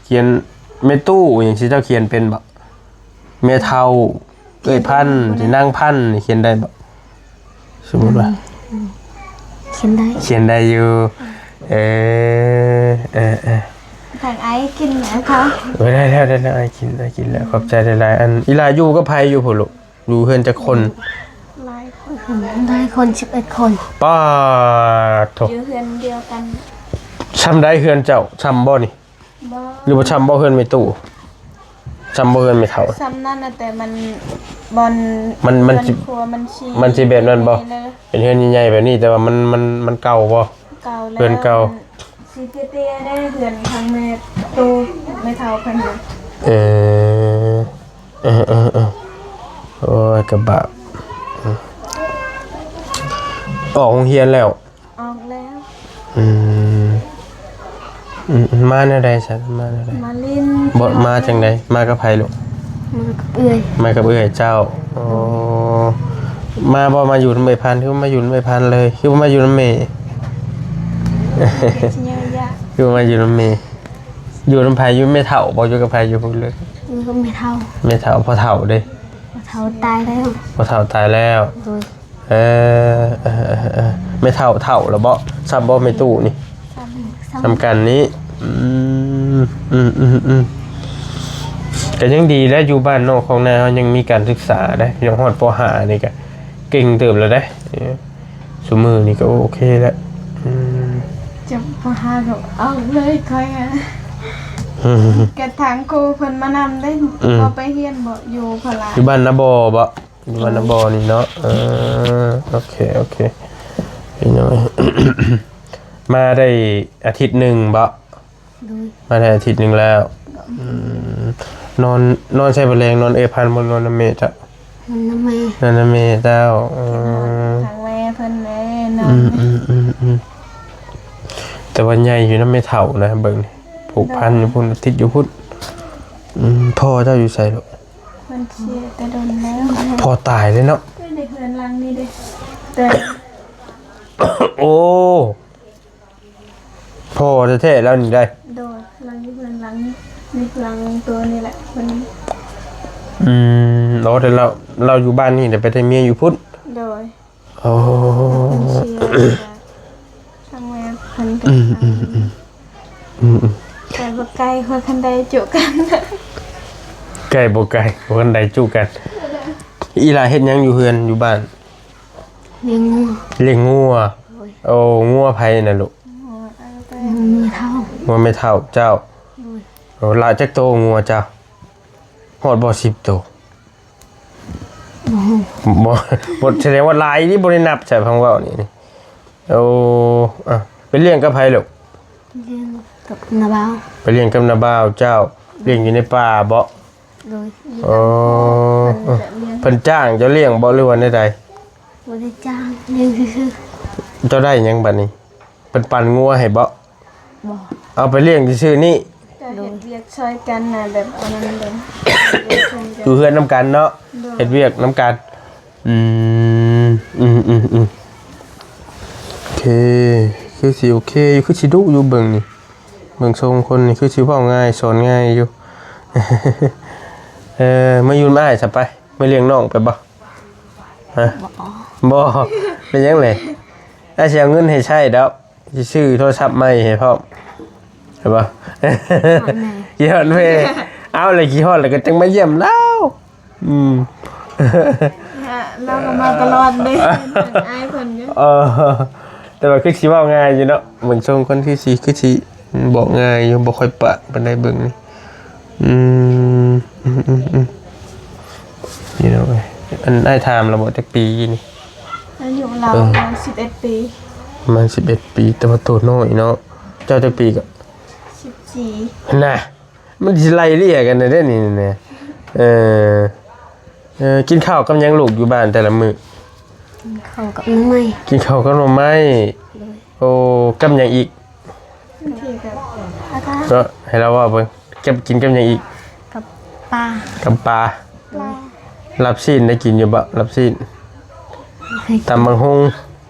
ຂຽນ ແມ່ຕູ້ຫຍັງຊີ້ ເຈົ້າຂຽນເປັນບໍ່? ແມ່ເຖົ້າ ເອື້ອຍພັນ ນາງພັນ ນີ້ຂຽນໄດ້ບໍ່? ສົມມຸດວ່າ ຂຽນໄດ້ ຂຽນໄດ້ຢູ່. ເອີ ເອີ ເອີ ທາງອ້າຍກິນແລ້ວເຂົາ ເອີ ໄດ້ແລ້ວ ໄດ້ແລ້ວ ອ້າຍກິນ ອ້າຍກິນແລ້ວ. ຂອບໃຈຫຼາຍໆ. ອັນ ອີ່ຫຼ້າຢູ່ກັບໃຜຢູ່ພຸ້ນລູກ? ຢູ່ເຮືອນຈັກຄົນ? ຫຼາຍຄົນ ຫຼາຍຄົນ ສິບເອັດຄົນ. ປາດໂທ້ ຢູ່ເຮືອນດຽວກັນ. ຊ່ຳໃດເຮືອນເຈົ້າ? ຊ່ຳບໍ່ນີ້? ບໍ່ ຫຼືວ່າຊ່ຳບໍ່ເຮືອນແມ່ຕູ້? ຊ່ຳບໍ່ເຮືອນແມ່ເຖົ້າ? ຊ່ຳນັ້ນນະ ແຕ່ມັນ ບ່ອນ ມັນ ມັນ ເຮືອນ ຊິ ຄົວມັນຊິ ມັນຊິແບບນັ້ນບໍ່? ເປັນເຮືອນໃຫຍ່ໆແບບນີ້ ແຕ່ວ່າມັນ ມັນ ມັນເກົ່າບໍ່? ເກົ່າແລ້ວ ເຮືອນເກົ່າ. ມັນຊິເຕ້ໆເດ້ ເຮືອນທາງແມ່ຕູ້ ແມ່ເຖົ້າເພິ່ນນະ. ເອີ ເອີໆໆ ໂອ້ຍ ກະບາບ. ອອກໂຮງຮຽນແລ້ວ? ອອກແລ້ວ. ອືມ ອືມ ມາແນວໃດຊັ້ນ? ມາແນວໃດ? ມາຫຼິ້ນ. ບໍ່ ມາຈັ່ງໃດ? ມາກັບໃຜລູກ? ມາກັບເອື້ອຍ. ມາກັບເອື້ອຍເຈົ້າ. ໂອ້ ມາບໍ່ ມາຢູ່ນຳເອື້ອຍພັນ? ຄືມາຢູ່ນຳເອື້ອຍພັນເລີຍ ຄືບໍ່ມາຢູ່ນຳແມ່? ເຮັດຊິຍາກ ຄືມາຢູ່ນຳແມ່? ຢູ່ນຳໃຜ? ຢູ່ແມ່ເຖົ້າບໍ່? ຢູ່ກັບໃຜ? ຢູ່ພຸ້ນເລີຍ? ຢູ່ກັບແມ່ເຖົ້າ. ແມ່ເຖົ້າ. ພໍ່ເຖົ້າເດ້? ພໍ່ເຖົ້າຕາຍແລ້ວ. ພໍ່ເຖົ້າຕາຍແລ້ວ. ໂດຍ. ເອີ ເອີ ເອີ ເອີ ແມ່ເຖົ້າເຖົ້າແລ້ວບໍ່? ຊ່ຳບໍ່ແມ່ຕູ້ນີ້? ຊ່ຳ ຊ່ຳກັນນີ້. ອືມ ອືມ ອືມ ອືມ ກະຍັງດີແຫຼະ ຢູ່ບ້ານນອກຂອງນາເຮົາຍັງມີການສຶກສາໄດ໋ ຍັງຮອດ ປໍຫ້າ ນີ້ກະເກັ່ງເຕີບແລ້ວໄດ໋. ຊຸມື້ນີ້ກະໂອເຄແລ້ວ. ອືມ ຈະ ປໍຫ້າ ກະອອກເລີຍຂ້ອຍອະ. ອືມ ກະທາງຄູເພິ່ນມານຳເດ້. ອືມ ບໍ່ໄປຮຽນບໍ່ ຢູ່ພະລາ ຢູ່ບ້ານນາບໍ່ບໍ່? ຢູ່ບ້ານນາບໍ່ນີ້ເນາະ. ເອີ ໂອເຄ ໂອເຄ ພີ່ນ້ອງ. ມາໄດ້ອາທິດໜຶ່ງບໍ່? ໂດຍ. ມາໄດ້ອາທິດໜຶ່ງແລ້ວ. ອືມ ນອນ ນອນໃສບໍ່ແລງ? ນອນເອື້ອຍພັນບໍ່ ນອນນຳແມ່ເຈົ້າ? ນອນນຳແມ່. ນອນນຳແມ່ເຈົ້າ. ອືມ ທາງແມ່ເພິ່ນແຫຼະນອນ. ອືມ ອືມ ອືມ ອືມ ແຕ່ວ່າໃຫຍ່ຢູ່ນຳແມ່ເຖົ້ານະ ເບິ່ງນີ້ ຜູກພັນຢູ່ພຸ້ນ ຕິດຢູ່ພຸ້ນ. ອືມ ພໍ່ເຈົ້າຢູ່ໃສລູກ? ເພິ່ນເສຍແຕ່ດົນແລ້ວ. ພໍ່ຕາຍເດ້ເນາະ. ໃນເຮືອນຫຼັງນີ້ເດ້ ແຕ່ ໂອ້ ພໍ່ແທ້ໆລາວນີ້ໄດ໋. ໂດຍ. ລາວຢູ່ເຮືອນຫຼັງນີ້ ໃນຫຼັງໂຕນີ້ແຫຼະເພິ່ນ. ອືມ ໂອ້ ແຕ່ລາວ ລາວຢູ່ບ້ານນີ້ ແຕ່ໄປແຕ່ເມຍຢູ່ພຸ້ນ. ໂດຍ. ໂອ້ ເພິ່ນເສຍ ທາງແມ່ເພິ່ນ. ອືມ ອືມ ອືມ ອືມ ອືມ ໄກບໍ່ໄກ ພໍຄັນໄດ້ຈຸກັນ. ໄກບໍ່ໄກ ພໍຄັນໄດ້ຈຸກັນ. ອີ່ຫຼ້າເຮັດຫຍັງຢູ່ເຮືອນ ຢູ່ບ້ານ? ລ້ຽງງົວ. ລ້ຽງງົວ. ໂດຍ. ໂອ້ ງົວໃຜນະລູກ? ງົວແມ່ເຖົ້າ. ງົວແມ່ເຖົ້າເຈົ້າ. ໂດຍ. ໂອ້ ຫຼາຍຈັກໂຕງົວເຈົ້າ? ຮອດບໍ່ ສິບໂຕ? ບໍ່ ບໍ່ ບໍ່ ສະແດງວ່າຫຼາຍນີ້ ບໍ່ໄດ້ນັບໃສ່ຟັງເວົ້ານີ້. ໂອ້ ອ່ະ ໄປລ້ຽງກັບໃຜລູກ? ລ້ຽງກັບນ້າບ່າວ. ໄປລ້ຽງກັບນ້າບ່າວເຈົ້າ. ລ້ຽງຢູ່ໃນປ່າບໍ່? ໂດຍ. ໂອ້ ເພິ່ນຈ້າງເຈົ້າລ້ຽງບໍ່ ຫຼືວ່າແນວໃດ? ບໍ່ໄດ້ຈ້າງ ລ້ຽງຊື່ໆ. ເຈົ້າໄດ້ຫຍັງບັດນີ້? ເພິ່ນປັ່ນງົວໃຫ້ບໍ່? ບໍ່. ເອົາໄປລ້ຽງຊື່ໆນີ້. ກະເຮັດວຽກຊ່ອຍກັນນະ ແບບອັນນັ້ນເດ້ ຢູ່ເຮືອນນຳກັນເນາະ. ໂດຍ. ເຮັດວຽກນຳກັນ. ອືມ ອືມ ອືມ ອືມ ໂອເຄ ຄືຊິໂອເຄຢູ່ ຄືຊິດຸຢູ່ ເບິ່ງນີ້ ເບິ່ງຊົງຄົນນີ້ ຄືຊິເວົ້າງ່າຍ ສອນງ່າຍຢູ່. ເອີ ມາຢູ່ນຳອ້າຍຊະໄປ ມາລ້ຽງນ້ອງໄປບໍ່? ຮະ? ບໍ່ ບໍ່ ເປັນຫຍັງເລີຍ? ອ້າຍຊິເອົາເງິນໃຫ້ໃຊ້ດອກ ຊິຊື້ໂທລະສັບໃໝ່ໃຫ້ພ້ອມ ເຫັນບໍ່? ຄິດຮອດແມ່ ເອົາແລ້ວ ຄິດຮອດແລ້ວກໍຈັ່ງມາຢ້ຽມລາວ. ອືມ ລາວກໍມາຕະຫຼອດເດ້ ອ້າຍເພິ່ນຢູ່. ເອີ ແຕ່ວ່າຄືຊິເວົ້າງ່າຍຢູ່ເນາະ ເບິ່ງຊົງຄົນຄືຊິ ຄືຊິບອກງ່າຍຢູ່ ບໍ່ຄ່ອຍປະປານໃດເບິ່ງນີ້. ອືມ ອືມ ອືມ ອືມ ພີ່ນ້ອງເອີຍ ອັນອ້າຍຖາມລະບໍ່ ຈັກປີນີ້? ອາຍຸລາວ ເອີ ປະມານສິບເອັດປີ. ປະມານສິບເອັດປີ ແຕ່ວ່າໂຕນ້ອຍເນາະ. ເຈົ້າຈັກປີກະ? ສິບສີ່. ຫັ້ນນະ ມັນຊິໄລ່ເລ່ຍກັນແທ້ນີ້ນະ. ເອີ ເອີ ກິນເຂົ້າກັບຫຍັງລູກ ຢູ່ບ້ານແຕ່ລະມື້? ກິນເຂົ້າກັບໜໍ່ໄມ້. ກິນເຂົ້າກັບໜໍ່ໄມ້. ໂດຍ. ໂອ້ ກັບຫຍັງອີກ? ບາງທີກໍອາຫານ ເນາະ ໃຫ້ລາວເວົ້າເບິ່ງ ກັບ ກິນກັບຫຍັງອີກ? ກັບປາ. ກັບປາ. ໂດຍ. ລາບຊີ້ນໄດ້ກິນຢູ່ບໍ່? ລາບຊີ້ນ. ບໍ່ເຄີຍກິນ. ຕຳບັກຫຸ່ງ.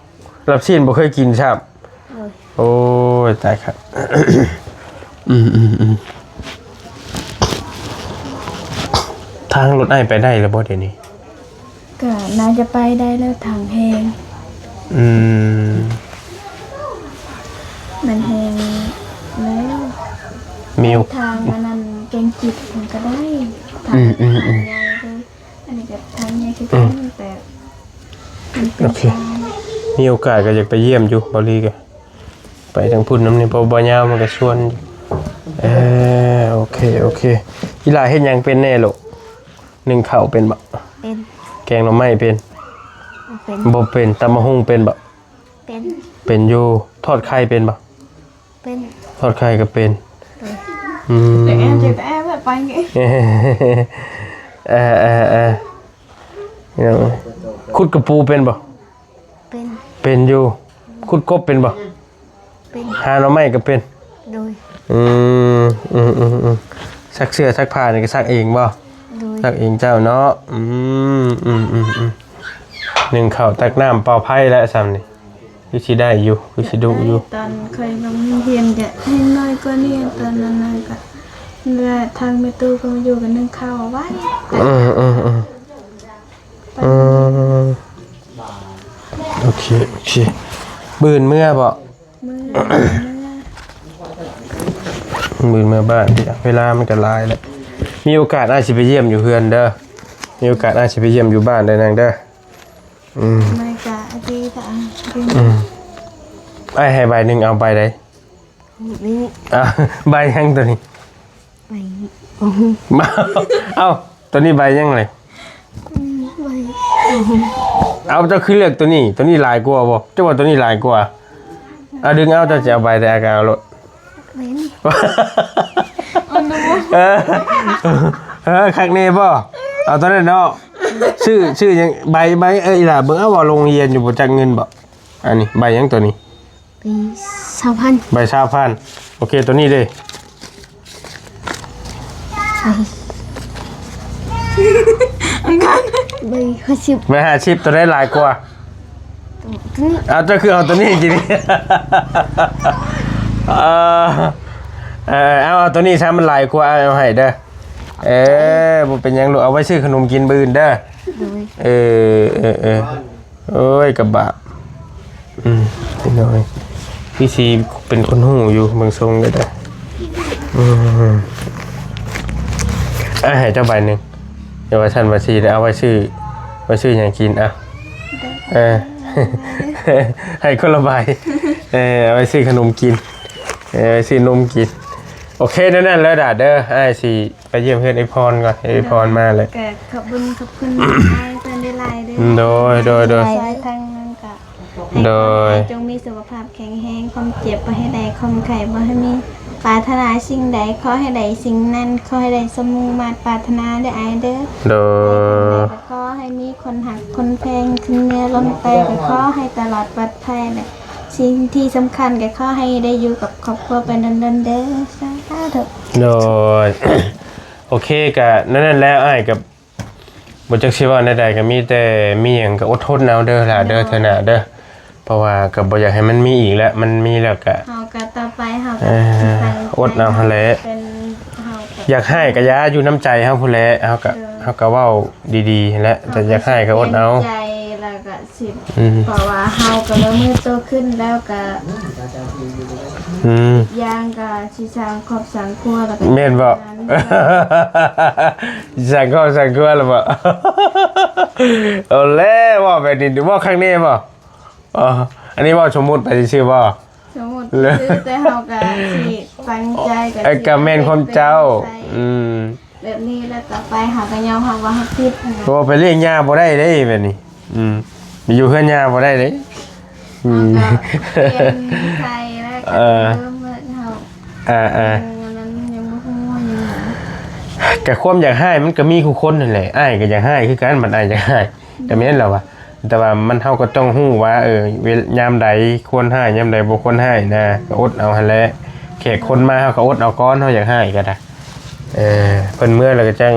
ລາບຊີ້ນບໍ່ເຄີຍກິນຊ້ຳ. ໂດຍ. ໂອ້ຍ ຕາຍຄັກ. ອືມ ອືມ ອືມ. ທາງລົດອ້າຍໄປໄດ້ແລ້ວບໍ່ດຽວນີ້? ກໍໜ້າຈະໄປໄດ້ແລ້ວ ທາງແຮງ. ອືມ ມັນແຮງແລ້ວ. ມີໂອ ທາງອັນນັ້ນແກງຈິດມັນກໍໄດ້. ທາງ ອືມໆໆ ທາງໃຫຍ່ຄື ອັນນີ້ກໍທາງໃຫຍ່ຄືກັນ ອືມ ແຕ່ມັນເປັນ ໂອເຄ ຊານ. ມີໂອກາດກໍຢາກໄປຢ້ຽມຢູ່ ເບົາຫຼີກໍ ໄປທາງພຸ້ນນຳນີ້ ເພາະບໍ່ຍາວມັນກໍຊວນຢູ່. ເອີ ໂອເຄ ໂອເຄ. ອີຫຼ້າເຮັດຫຍັງເປັນແດ່ລູກ? ໜຶ້ງເຂົ້າເປັນບໍ່? ເປັນ. ແກງໜໍ່ໄມ້ເປັນ? ບໍ່ເປັນ. ບໍ່ເປັນ. ຕຳບັກຫຸ່ງເປັນບໍ່? ເປັນ. ເປັນຢູ່. ທອດໄຂ່ເປັນບໍ່? ເປັນ. ທອດໄຂ່ກໍເປັນ. ໂດຍ. ອືມ ແຕ່ແອບ ແຕ່ແອບແບບໄປນີ້ ເອີ ເອີ ເອີ ພີ່ນ້ອງເອີຍ ຂຸດກະປູເປັນບໍ່? ເປັນ. ເປັນຢູ່. ຂຸດກົບເປັນບໍ່? ເປັນ. ຫາໜໍ່ໄມ້ກໍເປັນ. ໂດຍ. ອືມ ອືມ ອືມ ອືມ. ຊັກເສື້ອຊັກຜ້ານີ້ກໍຊັກເອງບໍ່? ໂດຍ. ຊັກເອງເຈົ້າເນາະ. ອືມ ອືມ ອືມ ອືມ. ໜຶ້ງເຂົ້າ ຕັກນ້ຳ ເປົ່າໄຟແລ້ວຊ່ຳນີ້ ຄືຊິໄດ້ຢູ່ ຄືຊິດຸຢູ່. ຕອນຂ້ອຍລົງຮຽນກະແຮງໜ້ອຍກວ່ານີ້ ຕອນນັ້ນນະ ກະເວລາທາງແມ່ຕູ້ເພິ່ນມາຢູ່ກະໜຶ້ງເຂົ້າໄວ້. ອືມ ອືມ ອືມ. ອືມ ໂອເຄ ໂອເຄ. ມື້ອື່ນເມືອບໍ່? ມື້ອື່ນເມືອ ມື້ອື່ນເມືອບ້ານ. ເວລາມັນກໍຫຼາຍແລ້ວ. ມີໂອກາດອ້າຍຊິໄປຢ້ຽມຢູ່ເຮືອນເດີ. ມີໂອກາດອ້າຍຊິໄປຢ້ຽມຢູ່ບ້ານເດີນາງເດີ. ອືມ ອືມ ອ້າຍໃຫ້ໃບໜຶ່ງ ເອົາໃບໃດ? ນີ້ ອ່ະ ໃບຫຍັງໂຕນີ້? ໃບ ເອົ້າ ໂຕນີ້ໃບຫຍັງເລີຍ? ອືມ ໃບ ເອົ້າ ເຈົ້າຄືເລືອກໂຕນີ້? ໂຕນີ້ຫຼາຍກວ່າບໍ່? ເຈົ້າວ່າໂຕນີ້ຫຼາຍກວ່າ? ເອົາ ດຶງເອົາ ເຈົ້າຊິເອົາໃບໃດ ກໍເອົາໂລດ. ໃບນີ້ ເອີ ເອີ ຄັກແນ່ບໍ່? ເອົາໂຕນັ້ນເນາະ. ຊື້ ຊື້ຫຍັງ? ໃບ ໃບ ເອີ ອີຫຼ້າເບິ່ງເອົາ ວ່າໂຮງຮຽນຢູ່ບໍ່ຈັກເງິນບໍ່? ອັນນີ້ໃບຫຍັງໂຕນີ້? ໃບຊາວພັນ ໃບຊາວພັນ. ໂອເຄ ໂຕນີ້ເດ້? ໃບ ໃບຫ້າສິບ ໃບຫ້າສິບ. ໂຕໃດຫຼາຍກວ່າ? ໂຕນີ້. ເອົາ ເຈົ້າຄືເອົາໂຕນີ້ກິນ? ເອີ ເອີ ເອົາ ເອົາໂຕນີ້ຊະ ມັນຫຼາຍກວ່າ ເອົາໃຫ້ເດີ. ເອີ ບໍ່ເປັນຫຍັງລູກ ເອົາໄວ້ຊື້ຂະໜົມກິນມື້ອື່ນເດີ. ໂດຍ. ເອີ ເອີ ເອີ. ໂອ້ຍ ກະບາບ ອືມ ພີ່ນ້ອງ ຄືຊິເປັນຄົນຮູ້ຢູ່ເບິ່ງຊົງເດີ. ອືມ ອ່ະ ໃຫ້ເຈົ້າໃບໜຶ່ງ ຢ່າວ່າຊັ້ນວ່າຊີ້ ເອົາໄວ້ຊື້ ໄວ້ຊື້ຫຍັງກິນ ອ່ະ ເອີ ໃຫ້ຄົນລະໃບ ເອີ ເອົາໄວ້ຊື້ຂະໜົມກິນ ເອີ ໄວ້ຊື້ນົມກິນ. ໂອເຄ ແນວນັ້ນແຫຼະດາເດີ ອ້າຍຊິ ໄປຢ້ຽມເຮືອນເອື້ອຍພອນກ່ອນ ເອື້ອຍພອນມາແລ້ວ. ກໍຂອບບຸນຂອບຄຸນອ້າຍເພິ່ນຫຼາຍໆເດີ. ໂດຍ ໂດຍ ໂດຍ. ຊ່ວຍທາງນັ້ນກໍ ໂດຍ. ໃຫ້ຂອໃຫ້ຈົ່ງມີສຸຂະພາບແຂງແຮງ ຄວາມເຈັບບໍ່ໃຫ້ໄດ້ ຄວາມໄຂ້ບໍ່ໃຫ້ມີ ປາດຖະໜາສິ່ງໃດ ຂໍໃຫ້ໄດ້ສິ່ງນັ້ນ ຂໍໃຫ້ໄດ້ສົມມຸ່ງມາດປາດຖະໜາເດີອ້າຍເດີ. ໂດຍ. ໃຫ້ຄວາມໃດກໍຂໍໃຫ້ມີຄົນຮັກຄົນແພງ ເຖິງເໜືອລົມຕາຍກໍຂໍໃຫ້ຕະຫຼອດປອດໄພ ແລະ ສິ່ງທີ່ສຳຄັນກໍຂໍໃຫ້ໄດ້ຢູ່ກັບຄອບຄົວໄປດົນໆເດີ. ສາທຸ. ໂດຍ. ໂອເຄ ກະນັ້ນແຫຼະ ອ້າຍກະບໍ່ຈັກຊິເວົ້າແນວໃດ ກະມີແຕ່ມີຫຍັງກະອົດທົນເອົາເດີຫຼ້າເດີ ເທື່ອໜ້າເດີ ເພາະວ່າກະບໍ່ຢາກໃຫ້ມັນມີອີກແລ້ວ ມັນມີແລ້ວກະ ເຮົາກະຕໍ່ໄປເຮົາກະ ເອີ ຊິຕັ້ງໃຈ ອົດເອົາຫັ້ນແຫຼະ ເປັນ ເຮົາກະ ຢາກຮ້າຍກະຢ່າ ຢູ່ນຳໃຈເຮົາພຸ້ນແຫຼະ ເຮົາກະ ເອີ ເຮົາກະເວົ້າດີໆຫັ້ນແຫຼະ ແຕ່ຢາກຮ້າຍກະອົດເອົາ ໃຈແລ້ວກະ ສິບ ອືມ ເພາະວ່າເຮົາກໍເລີ່ມມືໂຕຂຶ້ນແລ້ວກໍ ອືມ ຢ່າງກໍຊິສ້າງຄອບສ້າງຄົວແລ້ວກໍ ແມ່ນບໍ່? ຊິສ້າງຄອບສ້າງຄົວແລ້ວບໍ່? ເອົາແລ້ວ ເວົ້າແບບນີ້ ເວົ້າຄັກແນ່ບໍ່? ອໍ ອັນນີ້ເວົ້າສົມມຸດໄປຊື່ໆບໍ່? ສົມມຸດຊື່ໆ ແຕ່ເຮົາກໍຊິຕັ້ງໃຈ ກໍ ເອີ ກໍແມ່ນຄວາມເຈົ້າ ອືມ ແບບນີ້ແລ້ວ ຕໍ່ໄປເຮົາກໍຍອມຮັບວ່າເຮົາຜິດ ເພາະວ່າໄປລ້ຽງຍ່າບໍ່ໄດ້ເດ້ແບບນີ້ ອືມ ໄປຢູ່ເຮືອນຍ່າບໍ່ໄດ້ເດ້ ອືມ ເຮົາກໍປ່ຽນນິໄສແລ້ວກໍ ເອີ ເລີ່ມເລີຍເຮົາ ອ່າໆ ອືມ ອັນນັ້ນຍັງບໍ່ຮູ້ຫຍັງ ກະຄວາມຢາກຮ້າຍມັນກໍມີຄູ່ຄົນຫັ້ນແຫຼະ ອ້າຍກໍຢາກຮ້າຍຄືກັນ ບັດອ້າຍຢາກຮ້າຍ ກໍແມ່ນແລ້ວວ່າ ແຕ່ວ່າມັນ ເຮົາກໍຕ້ອງຮູ້ວ່າ ເອີ ເວ ຍາມໃດຄວນຮ້າຍ ຍາມໃດບໍ່ຄວນຮ້າຍນະ ກໍອົດເອົາຫັ້ນແຫຼະ ແຂກຄົນມາເຮົາກໍອົດເອົາກ່ອນ ເຮົາຢາກຮ້າຍກໍໄດ້ ເອີ ເພິ່ນເມືອແລ້ວກໍຈັ່ງ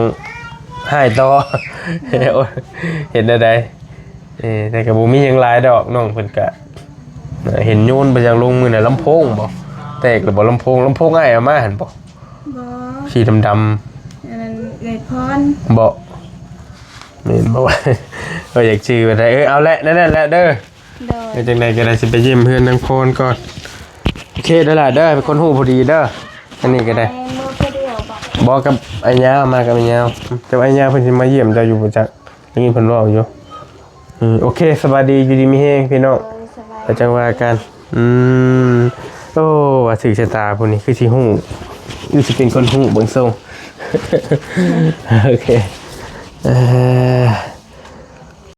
ຮ້າຍຕໍ່ ເຮັດແນວໃດ ເອີ ແຕ່ກໍບໍ່ມີຫຍັງຫຼາຍດອກ ນ້ອງເພິ່ນກະ ເຫັນໂຍນໄປຫຍັງລົງມື້ນັ້ນ ລຳໂພງບໍ່ ແຕກແລ້ວບໍ່ ລຳໂພງ ລຳໂພງອ້າຍເອົາມາຫັ້ນບໍ່? ບໍ່ ສີດຳໆ ອັນນັ້ນເອື້ອຍພອນ ບໍ່ ແມ່ນບໍ່? ເອີ ຢາກຈື່ປານໃດ. ເອີ ເອົາແຫຼະ ນັ້ນແຫຼະເດີ. ໂດຍ ເອີ ຈັ່ງໃດກໍໄດ້ ຊິໄປຢ້ຽມເຮືອນນາງພອນກ່ອນ. ໂອເຄເດີຫຼ້າເດີ ເປັນຄົນຮູ້ພໍດີເດີ. ອັນນີ້ກໍໄດ້ ເມືອຜູ້ດຽວບໍ່? ບໍ່ ກັບອ້າຍຍາວ ມາກັບອ້າຍຍາວ. ແຕ່ວ່າອ້າຍຍາວເພິ່ນຊິມາຢ້ຽມເຈົ້າຢູ່ບໍ່ຈັກ ໄດ້ຍິນເພິ່ນເວົ້າຢູ່. ອືມ ໂອເຄ ສະບາຍດີ ຢູ່ດີມີແຮງພີ່ນ້ອງ. ໂດຍ ສະບາຍ ແລ້ວຈັ່ງວ່າກັນ. ອືມ ໂອ້ ວ່າຖືກຊະຕາຜູ້ນີ້ ຄືຊິຮູ້ ຄືຊິເປັນຄົນຮູ້ເບິ່ງຊົງ. ໂອເຄ ເອີ